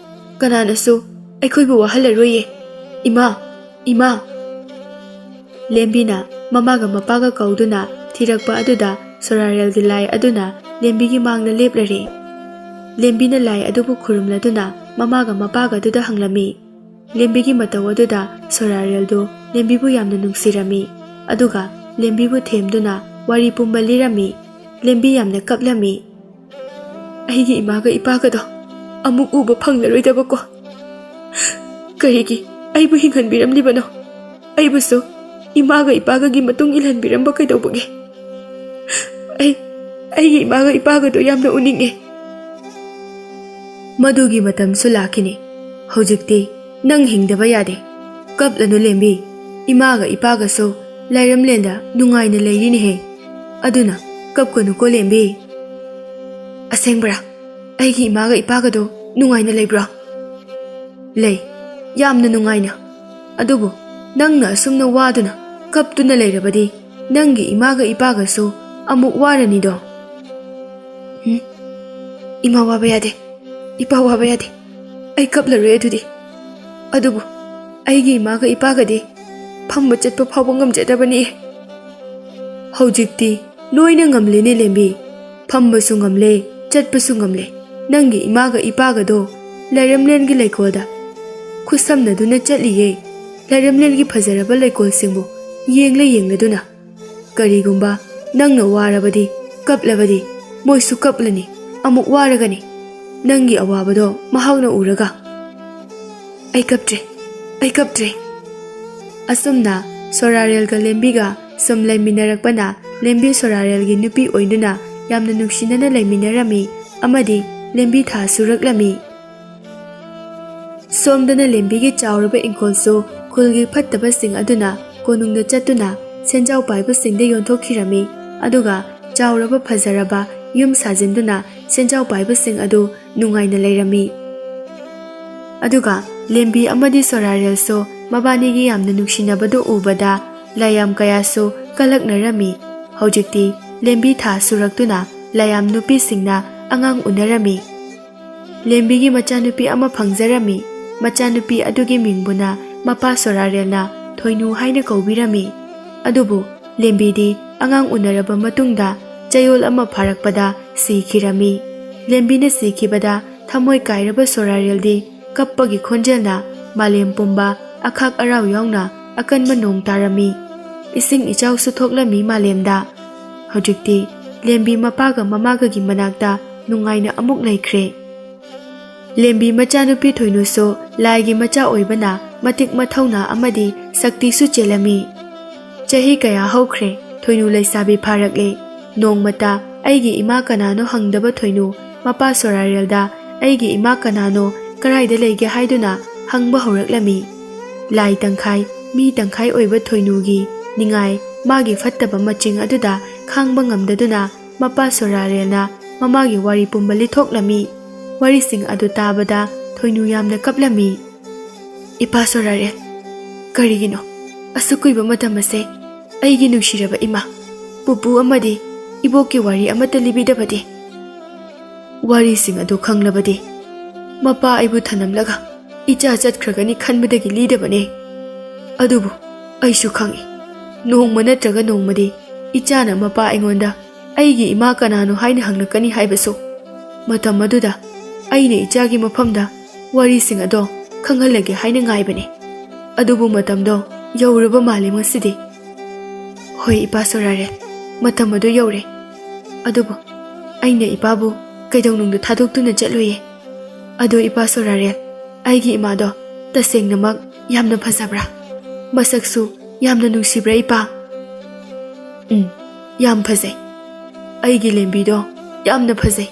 ꯀꯅꯥꯅꯁꯨ ꯑꯩꯈꯣꯏꯕꯨ ꯋꯥꯍꯜꯂꯔꯣꯏꯌꯦ꯫ ꯏꯃꯥ, "ꯏꯃꯥ!" ꯂꯦꯝꯕꯤꯅ ꯃꯃꯥꯒ ꯃꯄꯥꯒ ꯀꯧꯗꯨꯅ ꯊꯤꯔꯛꯄ ꯑꯗꯨꯗ ꯁꯣꯔꯥꯔꯦꯜꯒꯤ ꯂꯥꯏ ꯑꯗꯨꯅ ꯂꯦꯝꯕꯤꯒꯤ ꯃꯥꯡꯗ ꯂꯦꯞꯂꯔꯦ꯫ ꯂꯦꯝꯕꯤꯅ ꯂꯥꯏ ꯑꯗꯨꯕꯨ ꯈꯨꯔꯨꯝꯂꯗꯨꯅ ꯃꯃꯥꯒ ꯃꯄꯥꯒ ꯑꯗꯨꯗ ꯍꯪꯂꯝꯃꯤ꯫ ꯂꯦꯝꯕꯤꯒꯤ ꯃꯇꯧ ꯑꯗꯨꯗ ꯁꯣꯔꯥꯔꯦꯜꯗꯨ ꯂꯦꯝꯕꯤꯕꯨ ꯌꯥꯝꯅ ꯅꯨꯡꯁꯤꯔꯝꯃꯤ꯫ ꯑꯗꯨꯒ ꯂꯦꯝꯕꯤꯕꯨ ꯊꯦꯝꯗꯨꯅ ꯋꯥꯔꯤ ꯄꯨꯝꯕ ꯂꯤꯔꯝꯃꯤ꯫ ꯂꯦꯝꯕꯤ ꯌꯥꯝꯅ ꯀꯞꯂꯝꯃꯤ꯫ "ꯑꯩꯒꯤ ꯏꯃꯥꯒ ꯏꯄꯥꯒꯗꯣ ꯑꯃꯨꯛ ꯎꯕ ꯐꯪꯂꯔꯣꯏꯗꯕꯀꯣ꯫ ꯀꯔꯤꯒꯤ ꯑꯩꯕꯨ ꯍꯤꯡꯍꯟꯕꯤꯔꯝꯂꯤꯕꯅꯣ? ꯑꯩꯕꯨꯁꯨ ꯏꯃꯥꯒ ꯏꯄꯥꯒꯒꯤ ꯃꯇꯨꯡ ꯏꯜꯍꯟꯕꯤꯔꯝꯕ ꯀꯩꯗꯧꯕꯒꯦ? ꯑꯩ, ꯑꯩꯒꯤ ꯏꯃꯥꯒ ꯏꯄꯥꯒꯗꯣ ꯌꯥꯝꯅ ꯎꯅꯤꯡꯉꯦ꯫" "ꯃꯗꯨꯒꯤ ꯃꯇꯝꯁꯨ ꯂꯥꯛꯈꯤꯅꯤ꯫ ꯍꯧꯖꯤꯛꯇꯤ ꯅꯪ ꯍꯤꯡꯗꯕ ꯌꯥꯗꯦ꯫ ꯀꯞꯂꯅꯨ ꯂꯦꯝꯕꯤ꯫ ꯏꯃꯥꯒ ꯏꯄꯥꯒꯁꯨ ꯂꯥꯏꯔꯝꯂꯦꯟꯗ ꯅꯨꯡꯉꯥꯏꯅ ꯂꯩꯔꯤꯅꯦꯍꯦ꯫ ꯑꯗꯨꯅ ꯀꯞꯀꯅꯨꯀꯣ ꯂꯦꯝꯕꯤ꯫" "ꯑꯁꯦꯡꯕꯔꯥ? ꯑꯩꯒꯤ ꯏꯃꯥꯒ ꯏꯄꯥꯒꯗꯣ ꯅꯨꯡꯉꯥꯏꯅ ꯂꯩꯕ꯭ꯔꯣ?" "ꯂꯩ, ꯌꯥꯝꯅ ꯅꯨꯡꯉꯥꯏꯅ꯫ ꯑꯗꯨꯕꯨ ꯅꯪꯅ ꯑꯁꯨꯝꯅ ꯋꯥꯗꯨꯅ ꯀꯞꯇꯨꯅ ꯂꯩꯔꯕꯗꯤ ꯅꯪꯒꯤ ꯏꯃꯥꯒ ꯏꯄꯥꯒꯁꯨ ꯑꯃꯨꯛ ꯋꯥꯔꯅꯤꯗꯣ꯫" "ꯎꯝ, ꯏꯃꯥ ꯋꯥꯕ ꯌꯥꯗꯦ꯫ ꯏꯄꯥ ꯋꯥꯕ ꯌꯥꯗꯦ꯫ ꯑꯩ ꯀꯞꯂꯔꯣꯏ ꯑꯗꯨꯗꯤ꯫ ꯑꯗꯨꯕꯨ ꯑꯩꯒꯤ ꯏꯃꯥꯒ ꯏꯄꯥꯒꯗꯤ ꯐꯝꯕ ꯆꯠꯄ ꯐꯥꯎꯕ ꯉꯝꯖꯗꯕꯅꯤ꯫" "ꯍꯧꯖꯤꯛꯇꯤ ꯂꯣꯏꯅ ꯉꯝꯂꯦꯅꯦ ꯂꯦꯝꯕꯤ꯫ ꯐꯝꯕꯁꯨ ꯉꯝꯂꯦ, ꯆꯠꯄꯁꯨ ꯉꯝꯂꯦ꯫ ꯅꯪꯒꯤ ꯏꯃꯥꯒ ꯏꯄꯥꯒꯗꯣ ꯂꯥꯏꯔꯝꯂꯦꯟꯒꯤ ꯂꯩꯀꯣꯜꯗ ꯈꯨꯠꯁꯝꯅꯗꯨꯅ ꯆꯠꯂꯤꯌꯦ꯫ ꯂꯥꯏꯔꯝꯂꯦꯟꯒꯤ ꯐꯖꯔꯕ ꯂꯩꯀꯣꯜꯁꯤꯡꯕꯨ ꯌꯦꯡꯂ ꯌꯦꯡꯂꯗꯨꯅ꯫ ꯀꯔꯤꯒꯨꯝꯕ ꯅꯪꯅ ꯋꯥꯔꯕꯗꯤ, ꯀꯞꯂꯕꯗꯤ, ꯃꯣꯏꯁꯨ ꯀꯞꯂꯅꯤ, ꯑꯃꯨꯛ ꯋꯥꯔꯒꯅꯤ꯫ ꯅꯪꯒꯤ ꯑꯋꯥꯕꯗꯣ ꯃꯍꯥꯛꯅ ꯎꯔꯒ꯫" "ꯑꯩ ꯀꯞꯇ꯭ꯔꯦ, ꯑꯩ ꯀꯞꯇ꯭ꯔꯦ꯫" ꯑꯁꯨꯝꯅ ꯁꯣꯔꯥꯔꯦꯜꯒ ꯂꯦꯝꯕꯤꯒ ꯁꯨꯝ ꯂꯩꯃꯤꯟꯅꯔꯛꯄꯅ ꯂꯦꯝꯕꯤ ꯁꯣꯔꯥꯔꯦꯜꯒꯤ ꯅꯨꯄꯤ ꯑꯣꯏꯗꯨꯅ ꯌꯥꯝꯅ ꯅꯨꯡꯁꯤꯅꯅ ꯂꯩꯃꯤꯟꯅꯔꯝꯃꯤ ꯑꯃꯗꯤ ꯂꯦꯝꯕꯤ ꯊꯥ ꯁꯨꯔꯛꯂꯝꯃꯤ꯫ ꯁꯣꯝꯗꯅ ꯂꯦꯝꯕꯤꯒꯤ ꯆꯥꯎꯔꯕ ꯏꯪꯈꯣꯜꯁꯨ ꯈꯨꯜꯒꯤ ꯐꯠꯇꯕꯁꯤꯡ ꯑꯗꯨꯅ ꯀꯣꯅꯨꯡꯗ ꯆꯠꯇꯨꯅ ꯁꯦꯟꯖꯥꯎ ꯄꯥꯏꯕꯁꯤꯡꯗ ꯌꯣꯟꯊꯣꯛꯈꯤꯔꯝꯃꯤ꯫ ꯑꯗꯨꯒ ꯆꯥꯎꯔꯕ ꯐꯖꯔꯕ ꯌꯨꯝ ꯁꯥꯖꯤꯟꯗꯨꯅ ꯁꯦꯟꯖꯥꯎ ꯄꯥꯏꯕꯁꯤꯡ ꯑꯗꯨ ꯅꯨꯡꯉꯥꯏꯅ ꯂꯩꯔꯝꯃꯤ꯫ ꯑꯗꯨꯒ ꯂꯦꯝꯕꯤ ꯑꯃꯗꯤ ꯁꯣꯔꯥꯔꯦꯜꯁꯨ ꯃꯕꯥꯅꯤꯒꯤ ꯌꯥꯝꯅ ꯅꯨꯡꯁꯤꯅꯕꯗꯨ ꯎꯕꯗ ꯂꯥꯏꯌꯥꯝ ꯀꯌꯥꯁꯨ ꯀꯂꯛꯅꯔꯝꯃꯤ꯫ ꯍꯧꯖꯤꯛꯇꯤ ꯂꯦꯝꯕꯤ ꯊꯥ ꯁꯨꯔꯛꯇꯨꯅ ꯂꯥꯏꯌꯥꯝ ꯅꯨꯄꯤꯁꯤꯡꯅ ꯑꯉꯥꯡ ꯎꯅꯔꯝꯃꯤ꯫ ꯂꯦꯝꯕꯤꯒꯤ ꯃꯆꯥꯅꯨꯄꯤ ꯑꯃ ꯐꯪꯖꯔꯝꯃꯤ꯫ ꯃꯆꯥꯅꯨꯄꯤ ꯑꯗꯨꯒꯤ ꯃꯤꯡꯕꯨꯅ ꯃꯄꯥ ꯁꯣꯔꯥꯔꯦꯜꯅ ꯊꯣꯏꯅꯨ ꯍꯥꯏꯅ ꯀꯧꯕꯤꯔꯝꯃꯤ꯫ ꯑꯗꯨꯕꯨ ꯂꯦꯝꯕꯤꯗꯤ ꯑꯉꯥꯡ ꯎꯅꯔꯕ ꯃꯇꯨꯡꯗ ꯆꯌꯣꯜ ꯑꯃ ꯐꯥꯔꯛꯄꯗ ꯁꯤꯈꯤꯔꯝꯃꯤ꯫ ꯂꯦꯝꯕꯤꯅ ꯁꯤꯈꯤꯕꯗ ꯊꯃꯣꯏ ꯀꯥꯏꯔꯕ ꯁꯣꯔꯥꯔꯦꯜꯗꯤ ꯀꯞꯄꯒꯤ ꯈꯣꯟꯖꯦꯜꯅ ꯃꯥꯂꯦꯝ ꯄꯨꯝꯕ ꯑꯈꯥꯛ ꯑꯔꯥꯎ ꯌꯥꯎꯅ ꯑꯀꯟꯕ ꯅꯣꯡ ꯇꯥꯔꯝꯃꯤ꯫ ꯏꯁꯤꯡ ꯏꯆꯥꯎꯁꯨ ꯊꯣꯛꯂꯝꯃꯤ ꯃꯥꯂꯦꯝꯗ꯫ ꯍꯧꯖꯤꯛꯇꯤ ꯂꯦꯝꯕꯤ ꯃꯄꯥꯒ ꯃꯃꯥꯒꯒꯤ ꯃꯅꯥꯛꯇ ꯅꯨꯡꯉꯥꯏꯅ ꯑꯃꯨꯛ ꯂꯩꯈ꯭ꯔꯦ꯫ ꯂꯦꯝꯕꯤ ꯃꯆꯥꯅꯨꯄꯤ ꯊꯣꯏꯅꯨꯁꯨ ꯂꯥꯏꯒꯤ ꯃꯆꯥ ꯑꯣꯏꯕꯅ ꯃꯇꯤꯛ ꯃꯊꯧꯅꯥ ꯑꯃꯗꯤ ꯁꯛꯇꯤꯁꯨ ꯆꯦꯜꯂꯝꯃꯤ꯫ ꯆꯍꯤ ꯀꯌꯥ ꯍꯧꯈ꯭ꯔꯦ, ꯊꯣꯏꯅꯨ ꯂꯩꯁꯥꯕꯤ ꯐꯥꯔꯛꯂꯦ꯫ ꯅꯣꯡꯃꯇ ꯑꯩꯒꯤ ꯏꯃꯥ ꯀꯅꯥꯅꯣ ꯍꯪꯗꯕ ꯊꯣꯏꯅꯨ ꯃꯄꯥ ꯁꯣꯔꯥꯔꯦꯜꯗ ꯑꯩꯒꯤ ꯏꯃꯥ ꯀꯅꯥꯅꯣ, ꯀꯔꯥꯏꯗ ꯂꯩꯒꯦ ꯍꯥꯏꯗꯨꯅ ꯍꯪꯕ ꯍꯧꯔꯛꯂꯝꯃꯤ꯫ ꯂꯥꯏ ꯇꯪꯈꯥꯏ, ꯃꯤ ꯇꯪꯈꯥꯏ ꯑꯣꯏꯕ ꯊꯣꯏꯅꯨꯒꯤ ꯅꯤꯡꯉꯥꯏ, ꯃꯥꯒꯤ ꯐꯠꯇꯕ ꯃꯆꯤꯡ ꯑꯗꯨꯗ ꯈꯥꯡꯕ ꯉꯝꯗꯗꯨꯅ ꯃꯄꯥ ꯁꯣꯔꯥꯔꯦꯜꯅ ꯃꯃꯥꯒꯤ ꯋꯥꯔꯤ ꯄꯨꯝꯕ ꯂꯤꯊꯣꯛꯂꯝꯃꯤ꯫ ꯋꯥꯔꯤꯁꯤꯡ ꯑꯗꯨ ꯇꯥꯕꯗ ꯊꯣꯏꯅꯨ ꯌꯥꯝꯅ ꯀꯞꯂꯝꯃꯤ꯫ "ꯏꯄꯥ ꯁꯣꯔꯥꯔꯦꯜ, ꯀꯔꯤꯒꯤꯅꯣ ꯑꯁꯨꯛ ꯀꯨꯏꯕ ꯃꯇꯝ ꯑꯁꯦ ꯑꯩꯒꯤ ꯅꯨꯡꯁꯤꯔꯕ ꯏꯃꯥ, ꯄꯨꯄꯨ ꯑꯃꯗꯤ ꯏꯕꯣꯛꯀꯤ ꯋꯥꯔꯤ ꯑꯃꯠꯇ ꯂꯤꯕꯤꯗꯕꯗꯤ?" "ꯋꯥꯔꯤꯁꯤꯡ ꯑꯗꯨ ꯈꯪꯂꯕꯗꯤ ꯃꯄꯥ ꯑꯩꯕꯨ ꯊꯅꯝꯂꯒ ꯏꯆꯥ ꯆꯠꯈ꯭ꯔꯒꯅꯤ ꯈꯟꯕꯗꯒꯤ ꯂꯤꯗꯕꯅꯦ꯫ ꯑꯗꯨꯕꯨ ꯑꯩꯁꯨ ꯈꯪꯏ, ꯅꯣꯡꯃ ꯅꯠꯇ꯭ꯔꯒ ꯅꯣꯡꯃꯗꯤ ꯏꯆꯥꯅ ꯃꯄꯥ ꯑꯩꯉꯣꯟꯗ ꯑꯩꯒꯤ ꯏꯃꯥ ꯀꯅꯥꯅꯣ ꯍꯥꯏꯅ ꯍꯪꯂꯛꯀꯅꯤ ꯍꯥꯏꯕꯁꯨ꯫ ꯃꯇꯝ ꯑꯗꯨꯗ ꯑꯩꯅ ꯏꯆꯥꯒꯤ ꯃꯐꯝꯗ ꯋꯥꯔꯤꯁꯤꯡ ꯑꯗꯣ ꯈꯪꯍꯜꯂꯒꯦ ꯍꯥꯏꯅ ꯉꯥꯏꯕꯅꯦ꯫ ꯑꯗꯨꯕꯨ ꯃꯇꯝꯗꯣ ꯌꯧꯔꯕ ꯃꯥꯜꯂꯦ ꯉꯁꯤꯗꯤ꯫" "ꯍꯣꯏ ꯏꯄꯥ ꯁꯣꯔꯥꯔꯦꯜ, ꯃꯇꯝ ꯑꯗꯨ ꯌꯧꯔꯦ꯫ ꯑꯗꯨꯕꯨ ꯑꯩꯅ ꯏꯄꯥꯕꯨ ꯀꯩꯗꯧꯅꯨꯡꯗ ꯊꯥꯗꯣꯛꯇꯨꯅ ꯆꯠꯂꯣꯏꯌꯦ꯫ ꯑꯗꯣ ꯏꯄꯥ ꯁꯣꯔꯥꯔꯦꯜ, ꯑꯩꯒꯤ ꯏꯃꯥꯗꯣ ꯇꯁꯦꯡꯅꯃꯛ ꯌꯥꯝꯅ ꯐꯖꯕ꯭ꯔꯥ? ꯃꯁꯛꯁꯨ ꯌꯥꯝꯅ ꯅꯨꯡꯁꯤꯕ꯭ꯔꯥ ꯏꯄꯥ?" "ꯎꯝ, ꯌꯥꯝ ꯐꯖꯩ꯫ ꯑꯩꯒꯤ ꯂꯦꯝꯕꯤꯗꯣ ꯌꯥꯝꯅ ꯐꯖꯩ꯫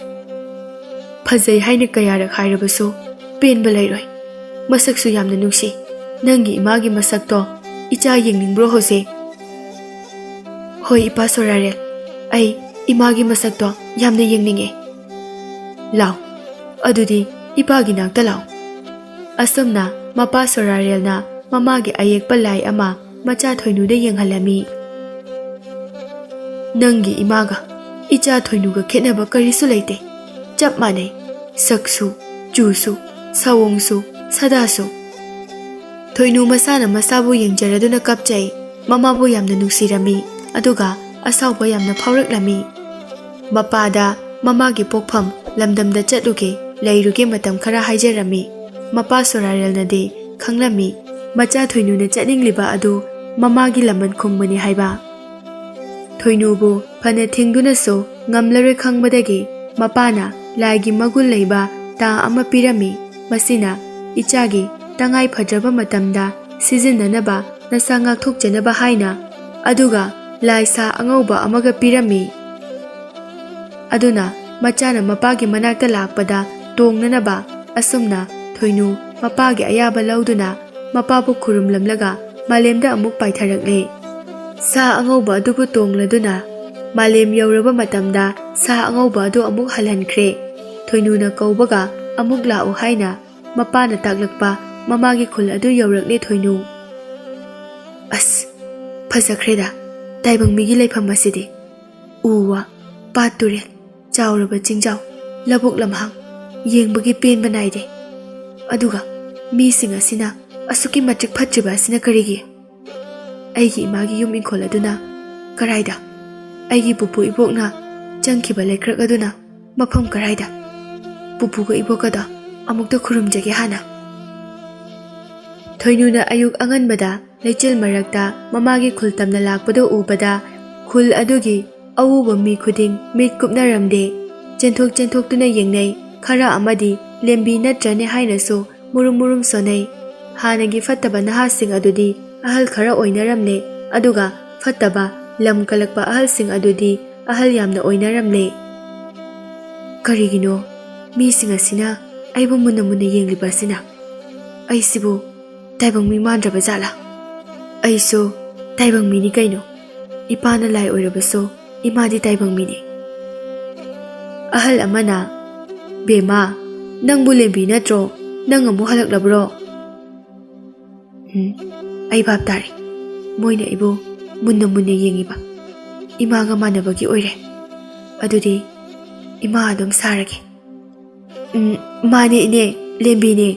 ꯐꯖꯩ ꯍꯥꯏꯅ ꯀꯌꯥꯔꯛ ꯍꯥꯏꯔꯕꯁꯨ ꯄꯦꯟꯕ ꯂꯩꯔꯣꯏ꯫ ꯃꯁꯛꯁꯨ ꯌꯥꯝꯅ ꯅꯨꯡꯁꯤ꯫ ꯅꯪꯒꯤ ꯏꯃꯥꯒꯤ ꯃꯁꯛꯇꯣ ꯏꯆꯥ ꯌꯦꯡꯅꯤꯡꯕ꯭ꯔꯣ ꯍꯧꯖꯤꯛ?" "ꯍꯣꯏ ꯏꯄꯥ ꯁꯣꯔꯥꯔꯦꯜ, ꯑꯩ ꯏꯃꯥꯒꯤ ꯃꯁꯛꯇꯣ ꯌꯥꯝꯅ ꯌꯦꯡꯅꯤꯡꯉꯦ꯫" "ꯂꯥꯎ, ꯑꯗꯨꯗꯤ ꯏꯄꯥꯒꯤ ꯅꯥꯛꯇ ꯂꯥꯎ꯫" ꯑꯁꯨꯝꯅ ꯃꯄꯥ ꯁꯣꯔꯥꯔꯦꯜꯅ ꯃꯃꯥꯒꯤ ꯑꯌꯦꯛꯄ ꯂꯥꯏ ꯑꯃ ꯃꯆꯥ ꯊꯣꯏꯅꯨꯗ ꯌꯦꯡꯍꯜꯂꯝꯃꯤ꯫ "ꯅꯪꯒꯤ ꯏꯃꯥꯒ ꯏꯆꯥ ꯊꯣꯏꯅꯨꯒ ꯈꯦꯠꯅꯕ ꯀꯔꯤꯁꯨ ꯂꯩꯇꯦ꯫ ꯆꯞ ꯃꯥꯟꯅꯩ꯫ ꯁꯛꯁꯨ, ꯆꯨꯁꯨ, ꯁꯥꯑꯣꯡꯁꯨ, ꯁꯥꯗꯥꯁꯨ꯫" ꯊꯣꯏꯅꯨ ꯃꯁꯥꯅ ꯃꯁꯥꯕꯨ ꯌꯦꯡꯖꯔꯗꯨꯅ ꯀꯞꯆꯩ꯫ ꯃꯃꯥꯕꯨ ꯌꯥꯝꯅ ꯅꯨꯡꯁꯤꯔꯝꯃꯤ, ꯑꯗꯨꯒ ꯑꯁꯥꯎꯕ ꯌꯥꯝꯅ ꯐꯥꯎꯔꯛꯂꯝꯃꯤ꯫ ꯃꯄꯥꯗ ꯃꯃꯥꯒꯤ ꯄꯣꯛꯐꯝ ꯂꯝꯗꯝꯗ ꯆꯠꯂꯨꯒꯦ, ꯂꯩꯔꯨꯒꯦ ꯃꯇꯝ ꯈꯔ ꯍꯥꯏꯖꯔꯝꯃꯤ꯫ ꯃꯄꯥ ꯁꯣꯔꯥꯔꯦꯜꯅꯗꯤ ꯈꯪꯂꯝꯃꯤ, ꯃꯆꯥ ꯊꯣꯏꯅꯨꯅ ꯆꯠꯅꯤꯡꯂꯤꯕ ꯑꯗꯨ ꯃꯃꯥꯒꯤ ꯂꯃꯟ ꯈꯨꯝꯕꯅꯤ ꯍꯥꯏꯕ꯫ ꯊꯣꯏꯅꯨꯕꯨ ꯐꯅ ꯊꯤꯡꯗꯨꯅꯁꯨ ꯉꯝꯂꯔꯣꯏ ꯈꯪꯕꯗꯒꯤ ꯃꯄꯥꯅ ꯂꯥꯏꯒꯤ ꯃꯒꯨꯟ ꯂꯩꯕ ꯇꯥ ꯑꯃ ꯄꯤꯔꯝꯃꯤ꯫ ꯃꯁꯤꯅ ꯏꯆꯥꯒꯤ ꯇꯉꯥꯏ ꯐꯗ꯭ꯔꯕ ꯃꯇꯝꯗ ꯁꯤꯖꯤꯟꯅꯅꯕ, ꯅꯁꯥ ꯉꯥꯛꯊꯣꯛꯆꯅꯕ ꯍꯥꯏꯅ, ꯑꯗꯨꯒ ꯂꯥꯏ ꯁꯥ ꯑꯉꯧꯕ ꯑꯃꯒ ꯄꯤꯔꯝꯃꯤ꯫ ꯑꯗꯨꯅ ꯃꯆꯥꯅ ꯃꯄꯥꯒꯤ ꯃꯅꯥꯛꯇ ꯂꯥꯛꯄꯗ ꯇꯣꯡꯅꯅꯕ꯫ ꯑꯁꯨꯝꯅ ꯊꯣꯏꯅꯨ ꯃꯄꯥꯒꯤ ꯑꯌꯥꯕ ꯂꯧꯗꯨꯅ ꯃꯄꯥꯕꯨ ꯈꯨꯔꯨꯝꯂꯝꯂꯒ ꯃꯥꯂꯦꯝꯗ ꯑꯃꯨꯛ ꯄꯥꯏꯊꯔꯛꯂꯦ꯫ ꯁꯥ ꯑꯉꯧꯕ ꯑꯗꯨꯕꯨ ꯇꯣꯡꯂꯗꯨꯅ ꯃꯥꯂꯦꯝ ꯌꯧꯔꯕ ꯃꯇꯝꯗ ꯁꯥ ꯑꯉꯧꯕ ꯑꯗꯨ ꯑꯃꯨꯛ ꯍꯜꯍꯟꯈ꯭ꯔꯦ꯫ ꯊꯣꯏꯅꯨꯅ ꯀꯧꯕꯒ ꯑꯃꯨꯛ ꯂꯥꯛꯎ ꯍꯥꯏꯅ ꯃꯄꯥꯅ ꯇꯥꯛꯂꯛꯄ ꯃꯃꯥꯒꯤ ꯈꯨꯜ ꯑꯗꯨ ꯌꯧꯔꯛꯂꯦ ꯊꯣꯏꯅꯨ꯫ ꯑꯁ, ꯐꯖꯈ꯭ꯔꯦꯗ ꯇꯥꯏꯕꯪ ꯃꯤꯒꯤ ꯂꯩꯐꯝ ꯑꯁꯤꯗꯤ꯫ ꯎ ꯋꯥ, ꯄꯥꯠ ꯇꯨꯔꯦꯜ, ꯆꯥꯎꯔꯕ ꯆꯤꯡꯖꯥꯎ, ꯂꯧꯕꯨꯛ ꯂꯝꯍꯥꯡ, ꯌꯦꯡꯕꯒꯤ ꯄꯦꯟꯕ ꯅꯥꯏꯗꯦ꯫ ꯑꯗꯨꯒ ꯃꯤꯁꯤꯡ ꯑꯁꯤꯅ ꯑꯁꯨꯛꯀꯤ ꯃꯇꯤꯛ ꯐꯠꯇ꯭ꯔꯤꯕ ꯑꯁꯤꯅ ꯀꯔꯤꯒꯤ? ꯑꯩꯒꯤ ꯏꯃꯥꯒꯤ ꯌꯨꯝ ꯏꯪꯈꯣꯜ ꯑꯗꯨꯅ ꯀꯔꯥꯏꯗ? ꯑꯩꯒꯤ ꯄꯨꯄꯨ ꯏꯕꯣꯛꯅ ꯆꯪꯈꯤꯕ ꯂꯩꯀ꯭ꯔꯛ ꯑꯗꯨꯅ ꯃꯐꯝ ꯀꯔꯥꯏꯗ? ꯄꯨꯄꯨꯒ ꯏꯕꯣꯛꯀꯗꯣ ꯑꯃꯨꯛꯇ ꯈꯨꯔꯨꯝꯖꯒꯦ ꯍꯥꯟꯅ꯫ ꯊꯣꯏꯅꯨꯅ ꯑꯌꯨꯛ ꯑꯉꯟꯕꯗ ꯂꯩꯆꯤꯜ ꯃꯔꯛꯇ ꯃꯃꯥꯒꯤ ꯈꯨꯜ ꯇꯝꯅ ꯂꯥꯛꯄꯗꯨ ꯎꯕꯗ ꯈꯨꯜ ꯑꯗꯨꯒꯤ ꯑꯎꯕ ꯃꯤ ꯈꯨꯗꯤꯡ ꯃꯤꯠ ꯀꯨꯞꯅꯔꯝꯗꯦ꯫ ꯆꯦꯟꯊꯣꯛ ꯆꯦꯟꯊꯣꯛꯇꯨꯅ ꯌꯦꯡꯅꯩ꯫ ꯈꯔ ꯑꯃꯗꯤ ꯂꯦꯝꯕꯤ ꯅꯠꯇ꯭ꯔꯅꯦ ꯍꯥꯏꯅꯁꯨ ꯃꯨꯔꯨꯝ ꯃꯨꯔꯨꯝ ꯁꯣꯟꯅꯩ꯫ ꯍꯥꯟꯅꯒꯤ ꯐꯠꯇꯕ ꯅꯍꯥꯁꯤꯡ ꯑꯗꯨꯗꯤ ꯑꯍꯜ ꯈꯔ ꯑꯣꯏꯅꯔꯝꯂꯦ, ꯑꯗꯨꯒ ꯐꯠꯇꯕ ꯂꯝ ꯀꯜꯂꯛꯄ ꯑꯍꯜꯁꯤꯡ ꯑꯗꯨꯗꯤ ꯑꯍꯜ ꯌꯥꯝꯅ ꯑꯣꯏꯅꯔꯝꯂꯦ꯫ ꯀꯔꯤꯒꯤꯅꯣ ꯃꯤꯁꯤꯡ ꯑꯁꯤꯅ ꯑꯩꯕꯨ ꯃꯨꯟꯅ ꯃꯨꯟꯅ ꯌꯦꯡꯂꯤꯕ ꯑꯁꯤꯅ? ꯑꯩꯁꯤꯕꯨ ꯇꯥꯏꯕꯪ ꯃꯤ ꯃꯥꯟꯗ꯭ꯔꯕ ꯖꯥꯠꯂꯥ? ꯑꯩꯁꯨ ꯇꯥꯏꯕꯪ ꯃꯤꯅꯤ ꯀꯩꯅꯣ꯫ ꯏꯄꯥꯅ ꯂꯥꯏ ꯑꯣꯏꯔꯕꯁꯨ ꯏꯃꯥꯗꯤ ꯇꯥꯏꯕꯪ ꯃꯤꯅꯤ꯫ ꯑꯍꯜ ꯑꯃꯅ, "ꯕꯦꯝꯃ, ꯅꯪꯕꯨ ꯂꯦꯝꯕꯤ ꯅꯠꯇ꯭ꯔꯣ? ꯅꯪ ꯑꯃꯨꯛ ꯍꯜꯂꯛꯂꯕ꯭ꯔꯣ?" ꯎꯝ, ꯑꯩ ꯚꯥꯞ ꯇꯥꯔꯦ꯫ ꯃꯣꯏꯅ ꯑꯩꯕꯨ ꯃꯨꯟꯅ ꯃꯨꯟꯅ ꯌꯦꯡꯉꯤꯕ꯫ ꯏꯃꯥꯒ ꯃꯥꯟꯅꯕꯒꯤ ꯑꯣꯏꯔꯦ꯫ ꯑꯗꯨꯗꯤ ꯏꯃꯥ ꯑꯗꯨꯝ ꯁꯥꯔꯒꯦ꯫ ꯎꯝ, ꯃꯥꯅꯦ ꯏꯅꯦ, ꯂꯦꯝꯕꯤꯅꯦ꯫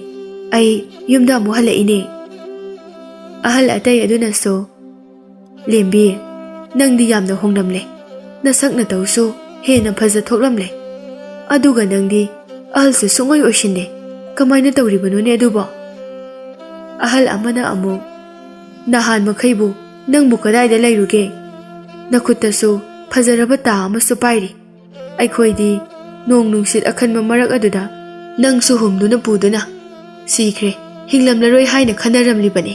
ꯑꯩ ꯌꯨꯝꯗ ꯑꯃꯨꯛ ꯍꯜꯂꯛꯏꯅꯦ꯫ ꯑꯍꯜ ꯑꯇꯩ ꯑꯗꯨꯅꯁꯨ, "ꯂꯦꯝꯕꯤ, ꯅꯪꯗꯤ ꯌꯥꯝꯅ ꯍꯣꯡꯂꯝꯂꯦ, ꯅꯁꯛ ꯅꯇꯧꯁꯨ ꯍꯦꯟꯅ ꯐꯖ ꯊꯣꯛꯂꯝꯂꯦ, ꯑꯗꯨꯒ ꯅꯪꯗꯤ ꯑꯍꯜꯁꯨ ꯁꯨꯡꯑꯣꯏ ꯑꯣꯏꯁꯤꯟꯗꯦ, ꯀꯃꯥꯏꯅ ꯇꯧꯔꯤꯕꯅꯣꯅꯦ ꯑꯗꯨꯕꯣ?" ꯑꯍꯜ ꯑꯃꯅ ꯑꯃꯨꯛ, "ꯅꯍꯥꯟ ꯃꯈꯩꯕꯨ ꯅꯪꯕꯨ ꯀꯗꯥꯏꯗ ꯂꯩꯔꯨꯒꯦ? ꯅꯈꯨꯠꯇꯁꯨ ꯐꯖꯔꯕ ꯇꯥ ꯑꯃꯁꯨ ꯄꯥꯏꯔꯤ꯫ ꯑꯩꯈꯣꯏꯗꯤ ꯅꯣꯡ ꯅꯨꯡꯁꯤꯠ ꯑꯈꯟꯕ ꯃꯔꯛ ꯑꯗꯨꯗ ꯅꯪꯁꯨ ꯍꯨꯝꯗꯨꯅ ꯄꯨꯗꯨꯅ ꯁꯤꯈ꯭ꯔꯦ, ꯍꯤꯡꯂꯝꯂꯔꯣꯏ ꯍꯥꯏꯅ ꯈꯟꯅꯔꯝꯂꯤꯕꯅꯤ꯫"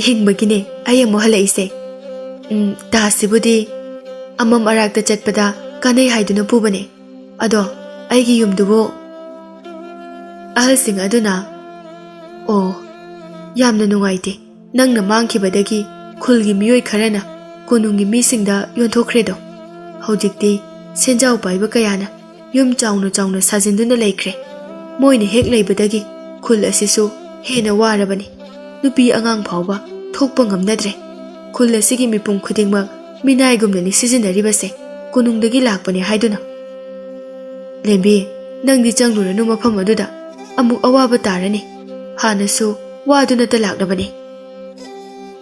"ꯍꯤꯡꯕꯒꯤꯅꯦ ꯑꯩ ꯑꯃꯨꯛ ꯍꯜꯂꯛꯏꯁꯦ꯫ ꯎꯝ, ꯇꯥꯁꯤꯕꯨꯗꯤ ꯑꯃꯝ ꯑꯔꯥꯛꯇ ꯆꯠꯄꯗ ꯀꯥꯟꯅꯩ ꯍꯥꯏꯗꯨꯅ ꯄꯨꯕꯅꯦ꯫ ꯑꯗꯣ ꯑꯩꯒꯤ ꯌꯨꯝꯗꯨꯕꯨ?" ꯑꯍꯜꯁꯤꯡ ꯑꯗꯨꯅ, "ꯑꯣ, ꯌꯥꯝꯅ ꯅꯨꯡꯉꯥꯏꯇꯦ꯫ ꯅꯪꯅ ꯃꯥꯡꯈꯤꯕꯗꯒꯤ ꯈꯨꯜꯒꯤ ꯃꯤꯑꯣꯏ ꯈꯔꯅ ꯀꯣꯅꯨꯡꯒꯤ ꯃꯤꯁꯤꯡꯗ ꯌꯣꯟꯊꯣꯛꯈ꯭ꯔꯦꯗꯣ꯫ ꯍꯧꯖꯤꯛꯇꯤ ꯁꯦꯟꯖꯥꯎ ꯄꯥꯏꯕ ꯀꯌꯥꯅ ꯌꯨꯝ ꯆꯥꯎꯅ ꯆꯥꯎꯅ ꯁꯥꯖꯤꯟꯗꯨꯅ ꯂꯩꯈ꯭ꯔꯦ꯫ ꯃꯣꯏꯅ ꯍꯦꯛ ꯂꯩꯕꯗꯒꯤ ꯈꯨꯜ ꯑꯁꯤꯁꯨ ꯍꯦꯟꯅ ꯋꯥꯔꯕꯅꯤ꯫ ꯅꯨꯄꯤ ꯑꯉꯥꯡ ꯐꯥꯎꯕ ꯊꯣꯛꯄ ꯉꯝꯅꯗ꯭ꯔꯦ꯫ ꯈꯨꯜ ꯑꯁꯤꯒꯤ ꯃꯤꯄꯨꯝ ꯈꯨꯗꯤꯡꯃꯛ ꯃꯤꯅꯥꯏꯒꯨꯝꯅꯅꯤ ꯁꯤꯖꯤꯟꯅꯔꯤꯕꯁꯦ, ꯀꯣꯅꯨꯡꯗꯒꯤ ꯂꯥꯛꯄꯅꯦ ꯍꯥꯏꯗꯨꯅ꯫" "ꯂꯦꯝꯕꯤ, ꯅꯪꯗꯤ ꯆꯪꯂꯨꯔꯅꯨ ꯃꯐꯝ ꯑꯗꯨꯗ꯫ ꯑꯃꯨꯛ ꯑꯋꯥꯕ ꯇꯥꯔꯅꯤ꯫ ꯍꯥꯟꯅꯁꯨ ꯋꯥꯗꯨꯅꯇ ꯂꯥꯛꯂꯕꯅꯤ꯫"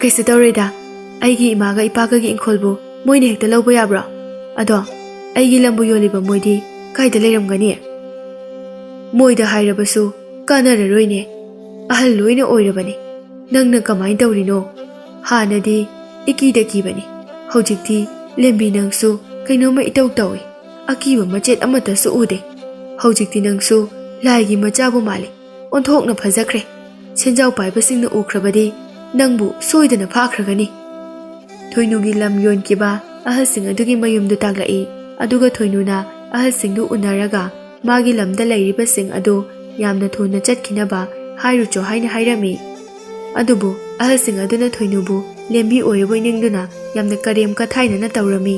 "ꯀꯩꯁꯨ ꯇꯧꯔꯣꯏꯗ꯫ ꯑꯩꯒꯤ ꯏꯃꯥꯒ ꯏꯄꯥꯒꯒꯤ ꯏꯪꯈꯣꯜꯕꯨ ꯃꯣꯏꯅ ꯍꯦꯛꯇ ꯂꯧꯕ ꯌꯥꯕ꯭ꯔꯣ? ꯑꯗꯣ ꯑꯩꯒꯤ ꯂꯝꯕꯨ ꯌꯣꯜꯂꯤꯕ ꯃꯣꯏꯗꯤ ꯀꯥꯏꯗ ꯂꯩꯔꯝꯒꯅꯤ? ꯃꯣꯏꯗ ꯍꯥꯏꯔꯕꯁꯨ ꯀꯥꯟꯅꯔꯔꯣꯏꯅꯦ꯫ ꯑꯍꯜ ꯂꯣꯏꯅ ꯑꯣꯏꯔꯕꯅꯤ꯫ ꯅꯪꯅ ꯀꯃꯥꯏꯅ ꯇꯧꯔꯤꯅꯣ? ꯍꯥꯟꯅꯗꯤ ꯏꯀꯤꯗ ꯀꯤꯕꯅꯤ꯫ ꯍꯧꯖꯤꯛꯇꯤ ꯂꯦꯝꯕꯤ ꯅꯪꯁꯨ ꯀꯩꯅꯣꯝꯃ ꯏꯇꯧ ꯇꯧꯏ꯫ ꯑꯀꯤꯕ ꯃꯆꯦꯠ ꯑꯃꯠꯇꯁꯨ ꯎꯗꯦ꯫ ꯍꯧꯖꯤꯛꯇꯤ ꯅꯪꯁꯨ ꯂꯥꯏꯒꯤ ꯃꯆꯥꯕꯨ ꯃꯥꯜꯂꯤ꯫ ꯑꯣꯟꯊꯣꯛꯅ ꯐꯖꯈ꯭ꯔꯦ꯫ ꯁꯦꯟꯖꯥꯎ ꯄꯥꯏꯕꯁꯤꯡꯅ ꯎꯈ꯭ꯔꯕꯗꯤ ꯅꯪꯕꯨ ꯁꯣꯏꯗꯅ ꯐꯥꯈ꯭ꯔꯒꯅꯤ꯫" ꯊꯣꯏꯅꯨꯒꯤ ꯂꯝ ꯌꯣꯟꯈꯤꯕ ꯑꯍꯜꯁꯤꯡ ꯑꯗꯨꯒꯤ ꯃꯌꯨꯝꯗꯨ ꯇꯥꯛꯂꯛꯏ꯫ ꯑꯗꯨꯒ ꯊꯣꯏꯅꯨꯅ ꯑꯍꯜꯁꯤꯡꯗꯨ ꯎꯅꯔꯒ ꯃꯥꯒꯤ ꯂꯝꯗ ꯂꯩꯔꯤꯕꯁꯤꯡ ꯑꯗꯨ ꯌꯥꯝꯅ ꯊꯨꯅ ꯆꯠꯈꯤꯅꯕ ꯍꯥꯏꯔꯨꯆꯣ ꯍꯥꯏꯅ ꯍꯥꯏꯔꯝꯃꯤ꯫ ꯑꯗꯨꯕꯨ ꯑꯍꯜꯁꯤꯡ ꯑꯗꯨꯅ ꯊꯣꯏꯅꯨꯕꯨ ꯂꯦꯝꯕꯤ ꯑꯣꯏꯔꯕꯣꯏ ꯅꯤꯡꯗꯨꯅ ꯌꯥꯝꯅ ꯀꯔꯦꯝ ꯀꯊꯥꯏꯅꯅ ꯇꯧꯔꯝꯃꯤ꯫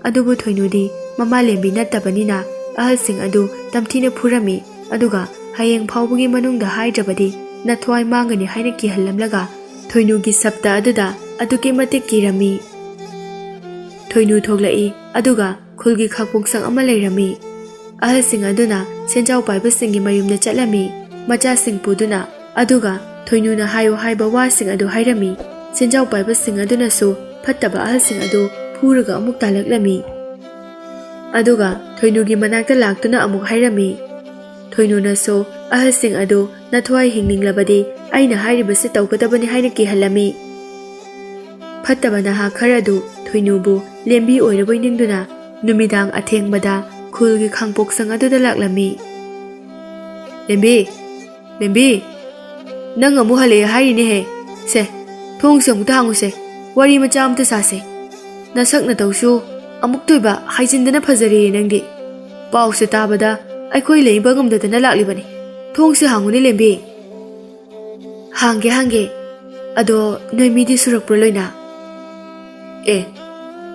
ꯑꯗꯨꯕꯨ ꯊꯣꯏꯅꯨꯗꯤ ꯃꯃꯥ ꯂꯦꯝꯕꯤ ꯅꯠꯇꯕꯅꯤꯅ ꯑꯍꯜꯁꯤꯡ ꯑꯗꯨ ꯇꯝꯊꯤꯅ ꯐꯨꯔꯝꯃꯤ꯫ ꯑꯗꯨꯒ ꯍꯌꯦꯡ ꯐꯥꯎꯕꯒꯤ ꯃꯅꯨꯡꯗ ꯍꯥꯏꯗ꯭ꯔꯕꯗꯤ ꯅꯊ꯭ꯋꯥꯏ ꯃꯥꯡꯒꯅꯤ ꯍꯥꯏꯅ ꯀꯤꯍꯜꯂꯝꯂꯒ ꯊꯣꯏꯅꯨꯒꯤ ꯁꯞꯇ ꯑꯗꯨꯗ ꯑꯗꯨꯛꯀꯤ ꯃꯇꯤꯛ ꯀꯤꯔꯝꯃꯤ꯫ ꯊꯣꯏꯅꯨ ꯊꯣꯛꯂꯛꯏ, ꯑꯗꯨꯒ ꯈꯨꯜꯒꯤ ꯈꯥꯛꯄꯣꯛꯁꯪ ꯑꯃ ꯂꯩꯔꯝꯃꯤ꯫ ꯑꯍꯜꯁꯤꯡ ꯑꯗꯨꯅ ꯁꯦꯟꯖꯥꯎ ꯄꯥꯏꯕꯁꯤꯡꯒꯤ ꯃꯌꯨꯝꯗ ꯆꯠꯂꯝꯃꯤ, ꯃꯆꯥꯁꯤꯡ ꯄꯨꯗꯨꯅ꯫ ꯑꯗꯨꯒ ꯊꯣꯏꯅꯨꯅ ꯍꯥꯏꯌꯨ ꯍꯥꯏꯕ ꯋꯥꯁꯤꯡ ꯑꯗꯨ ꯍꯥꯏꯔꯝꯃꯤ꯫ ꯁꯦꯟꯖꯥꯎ ꯄꯥꯏꯕꯁꯤꯡ ꯑꯗꯨꯅꯁꯨ ꯐꯠꯇꯕ ꯑꯍꯜꯁꯤꯡ ꯑꯗꯨ ꯐꯨꯔꯒ ꯑꯃꯨꯛ ꯇꯥꯜꯂꯛꯂꯝꯃꯤ꯫ ꯑꯗꯨꯒ ꯊꯣꯏꯅꯨꯒꯤ ꯃꯅꯥꯛꯇ ꯂꯥꯛꯇꯨꯅ ꯑꯃꯨꯛ ꯍꯥꯏꯔꯝꯃꯤ꯫ ꯊꯣꯏꯅꯨꯅꯁꯨ ꯑꯍꯜꯁꯤꯡ ꯑꯗꯨ ꯅꯊ꯭ꯋꯥꯏ ꯍꯤꯡꯅꯤꯡꯂꯕꯗꯤ ꯑꯩꯅ ꯍꯥꯏꯔꯤꯕꯁꯤ ꯇꯧꯒꯗꯕꯅꯤ ꯍꯥꯏꯅ ꯀꯤꯍꯜꯂꯝꯃꯤ꯫ ꯐꯠꯇꯕ ꯅꯍꯥ ꯈꯔ ꯑꯗꯨ ꯊꯣꯏꯅꯨꯕꯨ ꯂꯦꯝꯕꯤ ꯑꯣꯏꯔꯕꯣꯏ ꯅꯤꯡꯗꯨꯅ ꯅꯨꯃꯤꯗꯥꯡ ꯑꯊꯦꯡꯕꯗ ꯈꯨꯜꯒꯤ ꯈꯥꯡꯄꯣꯛꯁꯪ ꯑꯗꯨꯗ ꯂꯥꯛꯂꯝꯃꯤ꯫ "ꯂꯦꯝꯕꯤ, ꯂꯦꯝꯕꯤ, ꯅꯪ ꯑꯃꯨꯛ ꯍꯜꯂꯛꯑꯦ ꯍꯥꯏꯔꯤꯅꯦꯍꯦ꯫ ꯁꯦ, ꯊꯣꯡꯁꯦ ꯑꯃꯨꯛꯇ ꯍꯥꯡꯉꯨꯁꯦ, ꯋꯥꯔꯤ ꯃꯆꯥ ꯑꯃꯇ ꯁꯥꯁꯦ꯫ ꯅꯁꯛ ꯅꯇꯧꯁꯨ ꯑꯃꯨꯛꯇ ꯑꯣꯏꯕ ꯍꯥꯏꯖꯤꯟꯗꯅ ꯐꯖꯔꯦꯌꯦ ꯅꯪꯗꯤ꯫ ꯄꯥꯎꯁꯦ ꯇꯥꯕꯗ ꯑꯩꯈꯣꯏ ꯂꯩꯕ ꯉꯝꯗꯗꯅ ꯂꯥꯛꯂꯤꯕꯅꯤ꯫ ꯊꯣꯡꯁꯦ ꯍꯥꯡꯉꯨꯅꯦ, ꯂꯦꯝꯕꯤ꯫" "ꯍꯥꯡꯒꯦ, ꯍꯥꯡꯒꯦ꯫ ꯑꯗꯣ ꯅꯣꯏ ꯃꯤꯗꯤ ꯁꯨꯔꯛꯄ꯭ꯔꯣ ꯂꯣꯏꯅ?" "ꯑꯦ,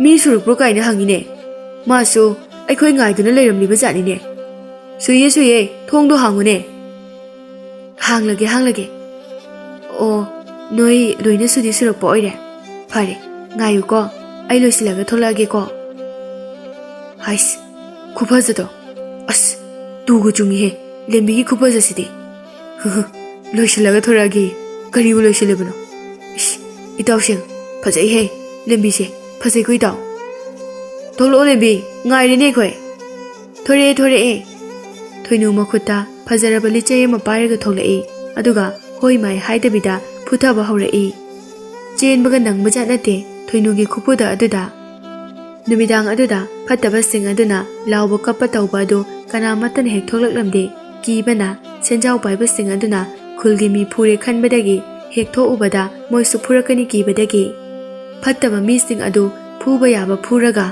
ꯃꯤ ꯁꯨꯔꯛꯄ꯭ꯔꯣ ꯀꯥꯏꯅ ꯍꯪꯉꯤꯅꯦ꯫ ꯃꯥꯁꯨ ꯑꯩꯈꯣꯏ ꯉꯥꯏꯗꯨꯅ ꯂꯩꯔꯝꯂꯤꯕ ꯖꯥꯠꯅꯤꯅꯦ꯫ ꯁꯨꯏꯌꯦ, ꯁꯨꯏꯌꯦ, ꯊꯣꯡꯗꯣ ꯍꯥꯡꯉꯨꯅꯦ꯫" "ꯍꯥꯡꯂꯒꯦ, ꯍꯥꯡꯂꯒꯦ꯫ ꯑꯣ, ꯅꯣꯏ ꯂꯣꯏꯅ ꯁꯨꯗꯤ ꯁꯨꯔꯛꯄ ꯑꯣꯏꯔꯦ꯫ ꯐꯔꯦ, ꯉꯥꯏꯌꯨꯀꯣ, ꯑꯩ ꯂꯣꯏꯁꯤꯜꯂꯒ ꯊꯣꯛꯂꯛꯑꯒꯦꯀꯣ꯫" ꯍꯥꯏꯁ, ꯈꯨꯐꯖꯗꯣ꯫ ꯑꯁ, ꯇꯨꯒ ꯆꯨꯡꯉꯤꯍꯦ, ꯂꯦꯝꯕꯤꯒꯤ ꯈꯨꯐꯖꯁꯤꯗꯤ꯫ "ꯂꯣꯏꯁꯤꯜꯂꯒ ꯊꯣꯔꯛꯑꯒꯦ꯫ ꯀꯔꯤꯕꯨ ꯂꯣꯏꯁꯤꯜꯂꯤꯕꯅꯣ? ꯏꯁ, ꯏꯇꯥꯎꯁꯤꯡ, ꯐꯖꯩꯍꯦ, ꯂꯦꯝꯕꯤꯁꯦ, ꯐꯖꯩꯀꯣ ꯏꯇꯥꯎ꯫ ꯊꯣꯛꯂꯛꯑꯣ ꯂꯦꯝꯕꯤ, ꯉꯥꯏꯔꯤꯅꯦ ꯑꯩꯈꯣꯏ꯫" "ꯊꯣꯔꯛꯑꯦ, ꯊꯣꯔꯛꯑꯦ꯫" ꯊꯣꯏꯅꯨ ꯃꯈꯨꯠꯇ ꯐꯖꯔꯕ ꯂꯤꯆꯩ ꯑꯃ ꯄꯥꯏꯔꯒ ꯊꯣꯛꯂꯛꯏ꯫ ꯑꯗꯨꯒ ꯍꯣꯏ ꯃꯥꯏ ꯍꯥꯏꯗꯕꯤꯗ ꯐꯨꯊꯕ ꯍꯧꯔꯛꯏ꯫ ꯆꯦꯟꯕꯒ ꯅꯪꯕꯖꯥꯠ ꯅꯠꯇꯦ ꯊꯣꯏꯅꯨꯒꯤ ꯈꯨꯐꯨꯗ ꯑꯗꯨꯗ꯫ ꯅꯨꯃꯤꯗꯥꯡ ꯑꯗꯨꯗ ꯐꯠꯇꯕꯁꯤꯡ ꯑꯗꯨꯅ ꯂꯥꯎꯕ ꯀꯞꯄ ꯇꯧꯕ ꯑꯗꯨ ꯀꯅꯥꯃꯠꯇꯅ ꯍꯦꯛ ꯊꯣꯛꯂꯛꯂꯝꯗꯦ꯫ ꯀꯤꯕꯅ ꯁꯦꯟꯖꯥꯎ ꯄꯥꯏꯕꯁꯤꯡ ꯑꯗꯨꯅ ꯈꯨꯜꯒꯤ ꯃꯤ ꯐꯨꯔꯦ ꯈꯟꯕꯗꯒꯤ ꯍꯦꯛ ꯊꯣꯛꯎꯕꯗ ꯃꯣꯏꯁꯨ ꯐꯨꯔꯛꯀꯅꯤ ꯀꯤꯕꯗꯒꯤ꯫ ꯐꯠꯇꯕ ꯃꯤꯁꯤꯡ ꯑꯗꯨ ꯐꯨꯕ ꯌꯥꯕ ꯐꯨꯔꯒ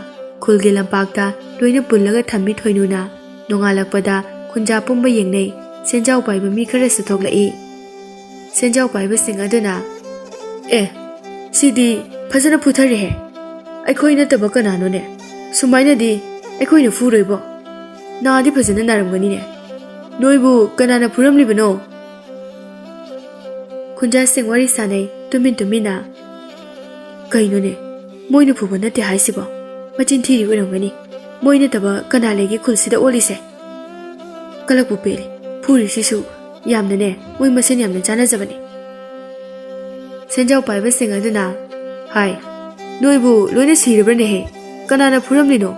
ꯈꯨꯜꯒꯤ ꯂꯝꯄꯥꯛꯇ ꯂꯣꯏꯅ ꯄꯨꯜꯂꯒ ꯊꯝꯃꯤ ꯊꯣꯏꯅꯨꯅ꯫ ꯅꯣꯡꯉꯥꯜꯂꯛꯄꯗ ꯈꯨꯟꯖꯥ ꯄꯨꯝꯕ ꯌꯦꯡꯅꯩ꯫ ꯁꯦꯟꯖꯥꯎ ꯄꯥꯏꯕ ꯃꯤ ꯈꯔꯁꯨ ꯊꯣꯛꯂꯛꯏ꯫ ꯁꯦꯟꯖꯥꯎ ꯄꯥꯏꯕꯁꯤꯡ ꯑꯗꯨꯅ, "ꯑꯦ, ꯁꯤꯗꯤ ꯐꯖꯅ ꯐꯨꯊꯔꯦꯍꯦ꯫ ꯑꯩꯈꯣꯏ ꯅꯠꯇꯕ ꯀꯅꯥꯅꯣꯅꯦ? ꯁꯨꯃꯥꯏꯅꯗꯤ ꯑꯩꯈꯣꯏꯅ ꯐꯨꯔꯣꯏꯕꯣ꯫ ꯅꯥꯗꯤ ꯐꯖꯅ ꯅꯥꯔꯝꯒꯅꯤꯅꯦ꯫ ꯅꯣꯏꯕꯨ ꯀꯅꯥꯅ ꯐꯨꯔꯝꯂꯤꯕꯅꯣ?" ꯈꯨꯟꯖꯥꯁꯤꯡ ꯋꯥꯔꯤ ꯁꯥꯅꯩ ꯇꯨꯃꯤꯟ ꯇꯨꯃꯤꯟꯅ꯫ "ꯀꯩꯅꯣꯅꯦ? ꯃꯣꯏꯅ ꯐꯨꯕ ꯅꯠꯇꯦ ꯍꯥꯏꯁꯤꯕꯣ? ꯃꯆꯤꯟ ꯊꯤꯔꯤ ꯑꯣꯏꯔꯝꯒꯅꯤ꯫ ꯃꯣꯏ ꯅꯠꯇꯕ ꯀꯅꯥ ꯂꯩꯒꯦ ꯈꯨꯜꯁꯤꯗ ꯑꯣꯜꯂꯤꯁꯦ? ꯀꯂꯛꯄꯨ ꯄꯦꯜꯂꯤ꯫ ꯐꯨꯔꯤꯁꯤꯁꯨ ꯌꯥꯝꯅꯅꯦ, ꯃꯣꯏ ꯃꯁꯦꯟ ꯌꯥꯝꯅ ꯆꯥꯟꯅꯖꯕꯅꯤ꯫ ꯁꯦꯟꯖꯥꯎ ꯄꯥꯏꯕꯁꯤꯡ ꯑꯗꯨꯅ, "ꯍꯥꯏ, ꯅꯣꯏꯕꯨ ꯂꯣꯏꯅ ꯁꯤꯔꯕ꯭ꯔꯅꯦꯍꯦ? ꯀꯅꯥꯅ ꯐꯨꯔꯝꯂꯤꯅꯣ?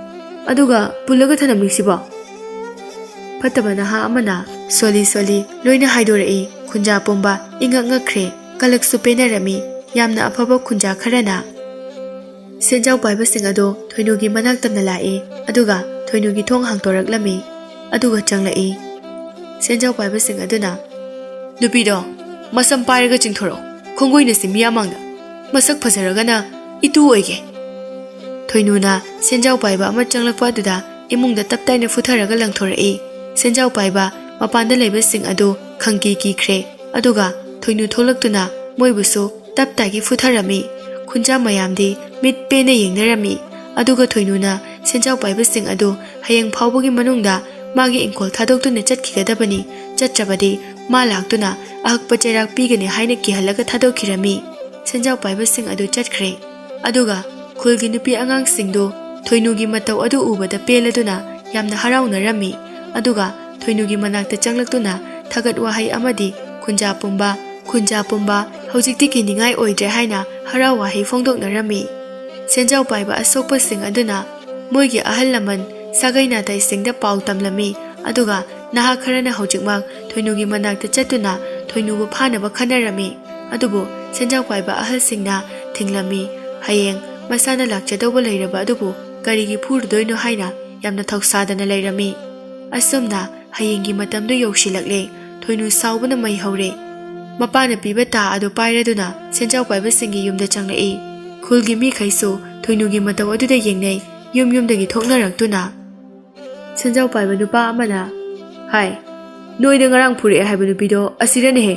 ꯑꯗꯨꯒ ꯄꯨꯜꯂꯒ ꯊꯅꯝꯂꯤꯁꯤꯕꯣ?" ꯐꯠꯇꯕ ꯅꯍꯥ ꯑꯃꯅ ꯁꯣꯜꯂꯤ ꯁꯣꯜꯂꯤ ꯂꯣꯏꯅ ꯍꯥꯏꯗꯣꯔꯛꯏ꯫ ꯈꯨꯟꯖꯥ ꯄꯨꯝꯕ ꯏꯉꯛ ꯉꯛꯈ꯭ꯔꯦ꯫ ꯀꯂꯛꯁꯨ ꯄꯦꯟꯅꯔꯝꯃꯤ꯫ ꯌꯥꯝꯅ ꯑꯐꯕ ꯈꯨꯟꯖꯥ ꯈꯔꯅ ꯁꯦꯟꯖꯥꯎ ꯄꯥꯏꯕꯁꯤꯡ ꯑꯗꯨ ꯊꯣꯏꯅꯨꯒꯤ ꯃꯅꯥꯛ ꯇꯝꯅ ꯂꯥꯛꯏ꯫ ꯑꯗꯨꯒ ꯊꯣꯏꯅꯨꯒꯤ ꯊꯣꯡ ꯍꯥꯡꯗꯣꯔꯛꯂꯝꯃꯤ꯫ ꯑꯗꯨꯒ ꯆꯪꯂꯛꯏ꯫ ꯁꯦꯟꯖꯥꯎ ꯄꯥꯏꯕꯁꯤꯡ ꯑꯗꯨꯅ, "ꯅꯨꯄꯤꯗꯣ ꯃꯁꯝ ꯄꯥꯏꯔꯒ ꯆꯤꯡꯊꯣꯔꯛꯑꯣ꯫ ꯈꯣꯡꯒꯣꯏꯅ ꯁꯤꯃꯤꯌꯥ ꯃꯥꯡꯗ꯫ ꯃꯁꯛ ꯐꯖꯔꯒꯅ ꯏꯇꯨ ꯑꯣꯏꯒꯦ꯫" ꯊꯣꯏꯅꯨꯅ ꯁꯦꯟꯖꯥꯎ ꯄꯥꯏꯕ ꯑꯃ ꯆꯪꯂꯛꯄ ꯑꯗꯨꯗ ꯏꯃꯨꯡꯗ ꯇꯞ ꯇꯥꯏꯅ ꯐꯨꯊꯔꯒ ꯂꯪꯊꯣꯔꯛꯏ꯫ ꯁꯦꯟꯖꯥꯎ ꯄꯥꯏꯕ ꯃꯄꯥꯟꯗ ꯂꯩꯕꯁꯤꯡ ꯑꯗꯨ ꯈꯪꯀꯤ ꯀꯤꯈ꯭ꯔꯦ꯫ ꯑꯗꯨꯒ ꯊꯣꯏꯅꯨ ꯊꯣꯛꯂꯛꯇꯨꯅ ꯃꯣꯏꯕꯨꯁꯨ ꯇꯞ ꯇꯥꯏꯒꯤ ꯐꯨꯊꯔꯝꯃꯤ꯫ ꯈꯨꯟꯖꯥ ꯃꯌꯥꯝꯗꯤ ꯃꯤꯠ ꯄꯦꯟꯅ ꯌꯦꯡꯅꯔꯝꯃꯤ꯫ ꯑꯗꯨꯒ ꯊꯣꯏꯅꯨꯅ ꯁꯦꯟꯖꯥꯎ ꯄꯥꯏꯕꯁꯤꯡ ꯑꯗꯨ ꯍꯌꯦꯡ ꯐꯥꯎꯕꯒꯤ ꯃꯅꯨꯡꯗ ꯃꯥꯒꯤ ꯏꯪꯈꯣꯜ ꯊꯥꯗꯣꯛꯇꯨꯅ ꯆꯠꯈꯤꯒꯗꯕꯅꯤ꯫ ꯆꯠꯇ꯭ꯔꯕꯗꯤ ꯃꯥ ꯂꯥꯛꯇꯨꯅ ꯑꯍꯛꯄ ꯆꯩꯔꯥꯛ ꯄꯤꯒꯅꯤ ꯍꯥꯏꯅ ꯀꯤꯍꯜꯂꯒ ꯊꯥꯗꯣꯛꯈꯤꯔꯝꯃꯤ꯫ ꯁꯦꯟꯖꯥꯎ ꯄꯥꯏꯕꯁꯤꯡ ꯑꯗꯨ ꯆꯠꯈ꯭ꯔꯦ꯫ ꯑꯗꯨꯒ ꯈꯨꯜꯒꯤ ꯅꯨꯄꯤ ꯑꯉꯥꯡꯁꯤꯡꯗꯨ ꯊꯣꯏꯅꯨꯒꯤ ꯃꯇꯧ ꯑꯗꯨ ꯎꯕꯗ ꯄꯦꯜꯂꯗꯨꯅ ꯌꯥꯝꯅ ꯍꯔꯥꯎꯅꯔꯝꯃꯤ꯫ ꯑꯗꯨꯒ ꯊꯣꯏꯅꯨꯒꯤ ꯃꯅꯥꯛꯇ ꯆꯪꯂꯛꯇꯨꯅ ꯊꯥꯒꯠ ꯋꯥꯍꯩ ꯑꯃꯗꯤ "ꯈꯨꯟꯖꯥ ꯄꯨꯝꯕ, ꯈꯨꯟꯖꯥ ꯄꯨꯝꯕ, ꯍꯧꯖꯤꯛꯇꯤ ꯀꯤꯅꯤꯡꯉꯥꯏ ꯑꯣꯏꯗ꯭ꯔꯦ" ꯍꯥꯏꯅ ꯍꯔꯥꯎ ꯋꯥꯍꯩ ꯐꯣꯡꯗꯣꯛꯅꯔꯝꯃꯤ꯫ ꯁꯦꯟꯖꯥꯎ ꯄꯥꯏꯕ ꯑꯁꯣꯛꯄꯁꯤꯡ ꯑꯗꯨꯅ ꯃꯣꯏꯒꯤ ꯑꯍꯜ ꯂꯃꯟ, ꯁꯥꯒꯩ ꯅꯥꯇꯩꯁꯤꯡꯗ ꯄꯥꯎ ꯇꯝꯂꯝꯃꯤ꯫ ꯑꯗꯨꯒ ꯅꯍꯥ ꯈꯔꯅ ꯍꯧꯖꯤꯛꯃꯛ ꯊꯣꯏꯅꯨꯒꯤ ꯃꯅꯥꯛꯇ ꯆꯠꯇꯨꯅ ꯊꯣꯏꯅꯨꯕꯨ ꯐꯥꯅꯕ ꯈꯟꯅꯔꯝꯃꯤ꯫ ꯑꯗꯨꯕꯨ ꯁꯦꯟꯖꯥꯎ ꯄꯥꯏꯕ ꯑꯍꯜꯁꯤꯡꯅ ꯊꯤꯡꯂꯝꯃꯤ꯫ ꯍꯌꯦꯡ ꯃꯁꯥꯅ ꯂꯥꯛꯆꯗꯧꯕ ꯂꯩꯔꯕ ꯑꯗꯨꯕꯨ ꯀꯔꯤꯒꯤ ꯐꯨꯔꯨꯗꯣꯏꯅꯣ ꯍꯥꯏꯅ ꯌꯥꯝꯅ ꯊꯧꯁꯥꯗꯅ ꯂꯩꯔꯝꯃꯤ꯫ ꯑꯁꯨꯝꯅ ꯍꯌꯦꯡꯒꯤ ꯃꯇꯝꯗꯨ ꯌꯧꯁꯤꯜꯂꯛꯂꯦ꯫ ꯊꯣꯏꯅꯨ ꯁꯥꯎꯕꯅ ꯃꯩ ꯍꯧꯔꯦ꯫ ꯃꯄꯥꯅ ꯄꯤꯕ ꯇꯥ ꯑꯗꯨ ꯄꯥꯏꯔꯗꯨꯅ ꯁꯦꯟꯖꯥꯎ ꯄꯥꯏꯕꯁꯤꯡꯒꯤ ꯌꯨꯝꯗ ꯆꯪꯂꯛꯏ꯫ ꯈꯨꯜꯒꯤ ꯃꯤꯈꯩꯁꯨ ꯊꯣꯏꯅꯨꯒꯤ ꯃꯇꯧ ꯑꯗꯨꯗ ꯌꯦꯡꯅꯩ꯫ ꯌꯨꯝ ꯌꯨꯝꯗꯒꯤ ꯊꯣꯛꯅꯔꯛꯇꯨꯅ ꯁꯦꯟꯖꯥꯎ ꯄꯥꯏꯕ ꯅꯨꯄꯥ ꯑꯃꯅ, "ꯍꯥꯏ, ꯅꯣꯏꯗ ꯉꯔꯥꯡ ꯐꯨꯔꯛꯑꯦ ꯍꯥꯏꯕ ꯅꯨꯄꯤꯗꯣ ꯑꯁꯤꯔꯅꯦꯍꯦ꯫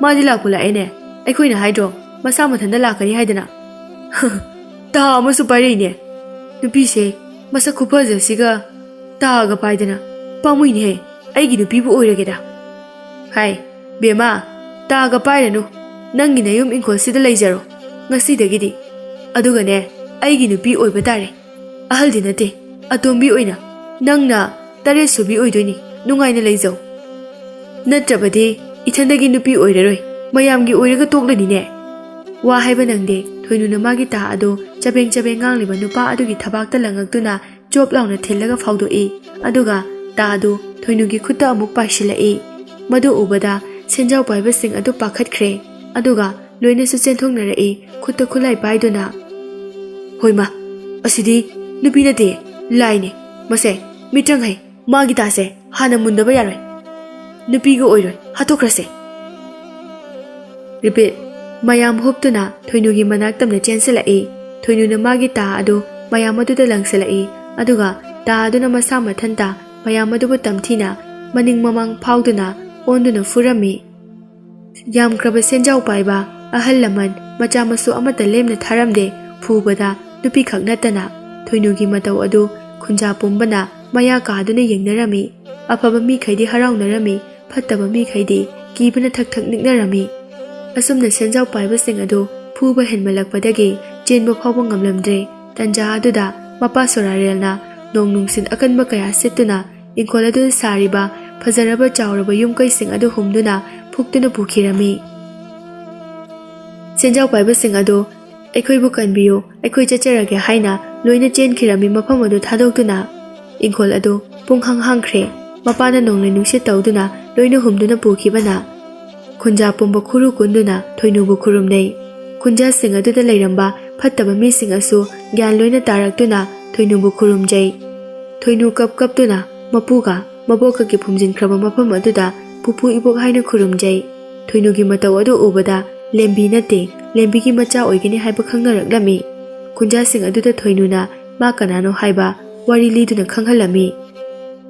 ꯃꯥꯗꯤ ꯂꯥꯛꯄꯨ ꯂꯥꯛꯑꯦꯅꯦ꯫ ꯑꯩꯈꯣꯏꯅ ꯍꯥꯏꯗ꯭ꯔꯣ, ꯃꯁꯥ ꯃꯊꯟꯇ ꯂꯥꯛꯀꯅꯤ ꯍꯥꯏꯗꯅ?" "ꯇꯥ ꯑꯃꯁꯨ ꯄꯥꯏꯔꯛꯏꯅꯦ꯫ ꯅꯨꯄꯤꯁꯦ ꯃꯁꯛ ꯈꯨꯐꯖꯁꯤꯒ ꯇꯥꯒ ꯄꯥꯏꯗꯅ꯫ ꯄꯥꯝꯃꯨꯏꯅꯦꯍꯦ, ꯑꯩꯒꯤ ꯅꯨꯄꯤꯕꯨ ꯑꯣꯏꯔꯒꯦꯗ꯫ ꯍꯥꯏ, ꯕꯦꯝꯃ, ꯇꯥꯒ ꯄꯥꯏꯔꯅꯨ꯫ ꯅꯪꯒꯤ ꯅꯌꯨꯝ ꯏꯪꯈꯣꯜꯁꯤꯗ ꯂꯩꯖꯔꯣ ꯉꯁꯤꯗꯒꯤꯗꯤ꯫ ꯑꯗꯨꯒꯅꯦ, ꯑꯩꯒꯤ ꯅꯨꯄꯤ ꯑꯣꯏꯕ ꯇꯥꯔꯦ꯫ ꯑꯍꯜꯗꯤ ꯅꯠꯇꯦ, ꯑꯇꯣꯝꯕꯤ ꯑꯣꯏꯅ꯫ ꯅꯪꯅ ꯇꯔꯦꯠ ꯁꯨꯕꯤ ꯑꯣꯏꯗꯣꯏꯅꯤ꯫ ꯅꯨꯡꯉꯥꯏꯅ ꯂꯩꯖꯧ꯫ ꯅꯠꯇ꯭ꯔꯕꯗꯤ ꯏꯊꯟꯗꯒꯤ ꯅꯨꯄꯤ ꯑꯣꯏꯔꯔꯣꯏ, ꯃꯌꯥꯝꯒꯤ ꯑꯣꯏꯔꯒ ꯇꯣꯛꯂꯅꯤꯅꯦ꯫" ꯋꯥ ꯍꯥꯏꯕ ꯅꯪꯗꯦ, ꯊꯣꯏꯅꯨꯅ ꯃꯥꯒꯤ ꯇꯥ ꯑꯗꯨ ꯆꯕꯦꯡ ꯆꯕꯦꯡ ꯉꯥꯡꯂꯤꯕ ꯅꯨꯄꯥ ꯑꯗꯨꯒꯤ ꯊꯕꯥꯛꯇ ꯂꯪꯉꯛꯇꯨꯅ ꯆꯣꯞ ꯂꯥꯎꯅ ꯊꯤꯜꯂꯒ ꯐꯥꯎꯗꯣꯛꯏ꯫ ꯑꯗꯨꯒ ꯇꯥ ꯑꯗꯨ ꯊꯣꯏꯅꯨꯒꯤ ꯈꯨꯠꯇ ꯑꯃꯨꯛ ꯄꯥꯏꯁꯤꯜꯂꯛꯏ꯫ ꯃꯗꯨ ꯎꯕꯗ ꯁꯦꯟꯖꯥꯎ ꯄꯥꯏꯕꯁꯤꯡ ꯑꯗꯨ ꯄꯥꯈꯠꯈ꯭ꯔꯦ꯫ ꯑꯗꯨꯒ ꯂꯣꯏꯅꯁꯨ ꯆꯦꯟꯊꯣꯛꯅꯔꯛꯏ, ꯈꯨꯠꯇ ꯈꯨꯠꯂꯥꯏ ꯄꯥꯏꯗꯨꯅ꯫ "ꯍꯣꯏꯃ, ꯑꯁꯤꯗꯤ ꯅꯨꯄꯤ ꯅꯠꯇꯦ, ꯂꯥꯏꯅꯦ꯫ ꯃꯁꯦ ꯃꯤꯇ꯭ꯔꯪ ꯍꯩ, ꯃꯥꯒꯤ ꯇꯥꯁꯦ ꯍꯥꯟꯅ ꯃꯨꯟꯗꯕ ꯌꯥꯔꯣꯏ꯫ ꯅꯨꯄꯤꯒ ꯑꯣꯏꯔꯣꯏ, ꯍꯥꯠꯇꯣꯛꯈ꯭ꯔꯁꯦ!" ꯔꯤꯄꯤꯠ꯫ ꯃꯌꯥꯝ ꯍꯨꯞꯇꯨꯅ ꯊꯣꯏꯅꯨꯒꯤ ꯃꯅꯥꯛ ꯇꯝꯅ ꯆꯦꯟꯁꯤꯜꯂꯛꯏ꯫ ꯊꯣꯏꯅꯨꯅ ꯃꯥꯒꯤ ꯇꯥ ꯑꯗꯨ ꯃꯌꯥꯝ ꯑꯗꯨꯗ ꯂꯪꯁꯤꯜꯂꯛꯏ, ꯑꯗꯨꯒ ꯇꯥ ꯑꯗꯨꯅ ꯃꯁꯥ ꯃꯊꯟꯇ ꯃꯌꯥꯝ ꯑꯗꯨꯕꯨ ꯇꯝꯊꯤꯅ ꯃꯅꯤꯡ ꯃꯃꯥꯡ ꯐꯥꯎꯗꯨꯅ ꯑꯣꯟꯗꯨꯅ ꯐꯨꯔꯝꯃꯤ꯫ ꯌꯥꯝꯈ꯭ꯔꯕ ꯁꯦꯟꯖꯥꯎ ꯄꯥꯏꯕ, ꯑꯍꯜ ꯂꯃꯟ, ꯃꯆꯥ ꯃꯁꯨ ꯑꯃꯠꯇ ꯂꯦꯝꯅ ꯊꯥꯔꯝꯗꯦ꯫ ꯐꯨꯕꯗ ꯅꯨꯄꯤꯈꯛ ꯅꯠꯇꯅ ꯊꯣꯏꯅꯨꯒꯤ ꯃꯇꯧ ꯑꯗꯨ ꯈꯨꯟꯖꯥ ꯄꯨꯝꯕꯅ ꯃꯌꯥ ꯀꯥꯗꯨꯅ ꯌꯦꯡꯅꯔꯝꯃꯤ꯫ ꯑꯐꯕ ꯃꯤꯈꯩꯗꯤ ꯍꯔꯥꯎꯅꯔꯝꯃꯤ, ꯐꯠꯇꯕ ꯃꯤꯈꯩꯗꯤ ꯀꯤꯕꯅ ꯊꯛ ꯊꯛ ꯅꯤꯛꯅꯔꯝꯃꯤ꯫ ꯑꯁꯨꯝꯅ ꯁꯦꯟꯖꯥꯎ ꯄꯥꯏꯕꯁꯤꯡ ꯑꯗꯨ ꯐꯨꯕ ꯍꯦꯟꯃꯜꯂꯛꯄꯗꯒꯤ ꯆꯦꯟꯕ ꯐꯥꯎꯕ ꯉꯝꯂꯝꯗ꯭ꯔꯦ꯫ ꯇꯟꯖꯥ ꯑꯗꯨꯗ ꯃꯄꯥ ꯁꯣꯔꯥꯔꯦꯜꯅ ꯅꯣꯡ ꯅꯨꯡꯁꯤꯠ ꯑꯀꯟꯕ ꯀꯌꯥ ꯁꯤꯠꯇꯨꯅ ꯏꯪꯈꯣꯜ ꯑꯗꯨꯗ ꯁꯥꯔꯤꯕ ꯐꯖꯔꯕ ꯆꯥꯎꯔꯕ ꯌꯨꯝ ꯀꯩꯁꯤꯡ ꯑꯗꯨ ꯍꯨꯝꯗꯨꯅ ꯐꯨꯛꯇꯨꯅ ꯄꯨꯈꯤꯔꯝꯃꯤ꯫ ꯁꯦꯟꯖꯥꯎ ꯄꯥꯏꯕꯁꯤꯡ ꯑꯗꯨ "ꯑꯩꯈꯣꯏꯕꯨ ꯀꯟꯕꯤꯌꯨ, ꯑꯩꯈꯣꯏ ꯆꯠꯆꯔꯒꯦ" ꯍꯥꯏꯅ ꯂꯣꯏꯅ ꯆꯦꯟꯈꯤꯔꯝꯃꯤ꯫ ꯃꯐꯝ ꯑꯗꯨ ꯊꯥꯗꯣꯛꯇꯨꯅ ꯏꯪꯈꯣꯜ ꯑꯗꯨ ꯄꯨꯡꯍꯥꯡ ꯍꯥꯡꯈ꯭ꯔꯦ꯫ ꯃꯄꯥꯅ ꯅꯣꯡꯂꯩ ꯅꯨꯡꯁꯤꯠ ꯇꯧꯗꯨꯅ ꯂꯣꯏꯅ ꯍꯨꯝꯗꯨꯅ ꯄꯨꯈꯤꯕꯅ ꯈꯨꯟꯖꯥ ꯄꯨꯝꯕ ꯈꯨꯔꯨ ꯀꯨꯟꯗꯨꯅ ꯊꯣꯏꯅꯨꯕꯨ ꯈꯨꯔꯨꯝꯅꯩ꯫ ꯈꯨꯟꯖꯥꯁꯤꯡ ꯑꯗꯨꯗ ꯂꯩꯔꯝꯕ ꯐꯠꯇꯕ ꯃꯤꯁꯤꯡ ꯑꯁꯨ ꯒ꯭ꯌꯥꯟ ꯂꯣꯏꯅ ꯇꯥꯔꯛꯇꯨꯅ ꯊꯣꯏꯅꯨꯕꯨ ꯈꯨꯔꯨꯝꯖꯩ꯫ ꯊꯣꯏꯅꯨ ꯀꯞ ꯀꯞꯇꯨꯅ ꯃꯄꯨꯒ ꯃꯕꯣꯛꯀꯒꯤ ꯐꯨꯝꯖꯤꯟꯈ꯭ꯔꯕ ꯃꯐꯝ ꯑꯗꯨꯗ ꯄꯨꯄꯨ ꯏꯕꯣꯛ ꯍꯥꯏꯅ ꯈꯨꯔꯨꯝꯖꯩ꯫ ꯊꯣꯏꯅꯨꯒꯤ ꯃꯇꯧ ꯑꯗꯨ ꯎꯕꯗ ꯂꯦꯝꯕꯤ ꯅꯠꯇꯦ, ꯂꯦꯝꯕꯤꯒꯤ ꯃꯆꯥ ꯑꯣꯏꯒꯅꯤ ꯍꯥꯏꯕ ꯈꯪꯅꯔꯛꯂꯝꯃꯤ꯫ ꯈꯨꯟꯖꯥꯁꯤꯡ ꯑꯗꯨꯗ ꯊꯣꯏꯅꯨꯅ ꯃꯥ ꯀꯅꯥꯅꯣ ꯍꯥꯏꯕ ꯋꯥꯔꯤ ꯂꯤꯗꯨꯅ ꯈꯪꯍꯜꯂꯝꯃꯤ꯫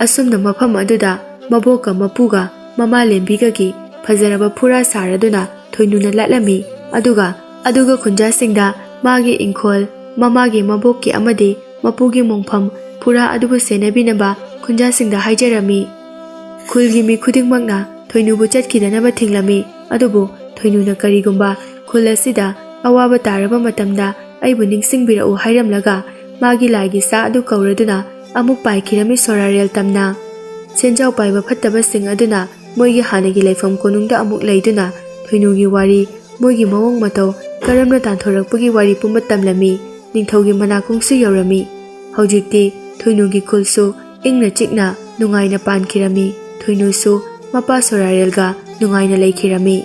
ꯑꯁꯨꯝꯅ ꯃꯐꯝ ꯑꯗꯨꯗ ꯃꯕꯣꯛꯀ ꯃꯄꯨꯒ ꯃꯃꯥ ꯂꯦꯝꯕꯤꯒꯒꯤ ꯐꯖꯔꯕ ꯐꯨꯔꯥ ꯁꯥꯔꯗꯨꯅ ꯊꯣꯏꯅꯨꯅ ꯂꯥꯠꯂꯝꯃꯤ꯫ ꯑꯗꯨꯒ, ꯑꯗꯨꯒ ꯈꯨꯟꯖꯥꯁꯤꯡꯗ ꯃꯥꯒꯤ ꯏꯪꯈꯣꯜ, ꯃꯃꯥꯒꯤ ꯃꯕꯣꯛꯀꯤ ꯑꯃꯗꯤ ꯃꯄꯨꯒꯤ ꯃꯣꯡꯐꯝ ꯐꯨꯔꯥ ꯑꯗꯨꯕꯨ ꯁꯦꯟꯅꯕꯤꯅꯕ ꯈꯨꯟꯖꯥꯁꯤꯡꯗ ꯍꯥꯏꯖꯔꯝꯃꯤ꯫ ꯈꯨꯜꯒꯤ ꯃꯤ ꯈꯨꯗꯤꯡꯃꯛꯅ ꯊꯣꯏꯅꯨꯕꯨ ꯆꯠꯈꯤꯗꯅꯕ ꯊꯤꯡꯂꯝꯃꯤ꯫ ꯑꯗꯨꯕꯨ ꯊꯣꯏꯅꯨꯅ ꯀꯔꯤꯒꯨꯝꯕ ꯈꯨꯜ ꯑꯁꯤꯗ ꯑꯋꯥꯕ ꯇꯥꯔꯕ ꯃꯇꯝꯗ ꯑꯩꯕꯨ ꯅꯤꯡꯁꯤꯡꯕꯤꯔꯛꯎ ꯍꯥꯏꯔꯝꯂꯒ ꯃꯥꯒꯤ ꯂꯥꯏꯒꯤ ꯁꯥ ꯑꯗꯨ ꯀꯧꯔꯗꯨꯅ ꯑꯃꯨꯛ ꯄꯥꯏꯈꯤꯔꯝꯃꯤ ꯁꯣꯔꯥꯔꯦꯜ ꯇꯝꯅ꯫ ꯁꯦꯟꯖꯥꯎ ꯄꯥꯏꯕ ꯐꯠꯇꯕꯁꯤꯡ ꯑꯗꯨꯅ ꯃꯣꯏꯒꯤ ꯍꯥꯟꯅꯒꯤ ꯂꯩꯐꯝ ꯀꯣꯅꯨꯡꯗ ꯑꯃꯨꯛ ꯂꯩꯗꯨꯅ ꯊꯣꯏꯅꯨꯒꯤ ꯋꯥꯔꯤ, ꯃꯣꯏꯒꯤ ꯃꯑꯣꯡ ꯃꯇꯧ, ꯀꯔꯝꯅ ꯇꯥꯟꯊꯣꯔꯛꯄꯒꯤ ꯋꯥꯔꯤ ꯄꯨꯝꯕ ꯇꯝꯂꯝꯃꯤ꯫ ꯅꯤꯡꯊꯧꯒꯤ ꯃꯅꯥꯀꯣꯡꯁꯨ ꯌꯧꯔꯝꯃꯤ꯫ ꯍꯧꯖꯤꯛꯇꯤ ꯊꯣꯏꯅꯨꯒꯤ ꯈꯨꯜꯁꯨ ꯏꯪꯅ ꯆꯤꯛꯅ ꯅꯨꯡꯉꯥꯏꯅ ꯄꯥꯟꯈꯤꯔꯝꯃꯤ꯫ ꯊꯣꯏꯅꯨꯁꯨ ꯃꯄꯥ ꯁꯣꯔꯥꯔꯦꯜꯒ ꯅꯨꯡꯉꯥꯏꯅ ꯂꯩꯈꯤꯔꯝꯃꯤ꯫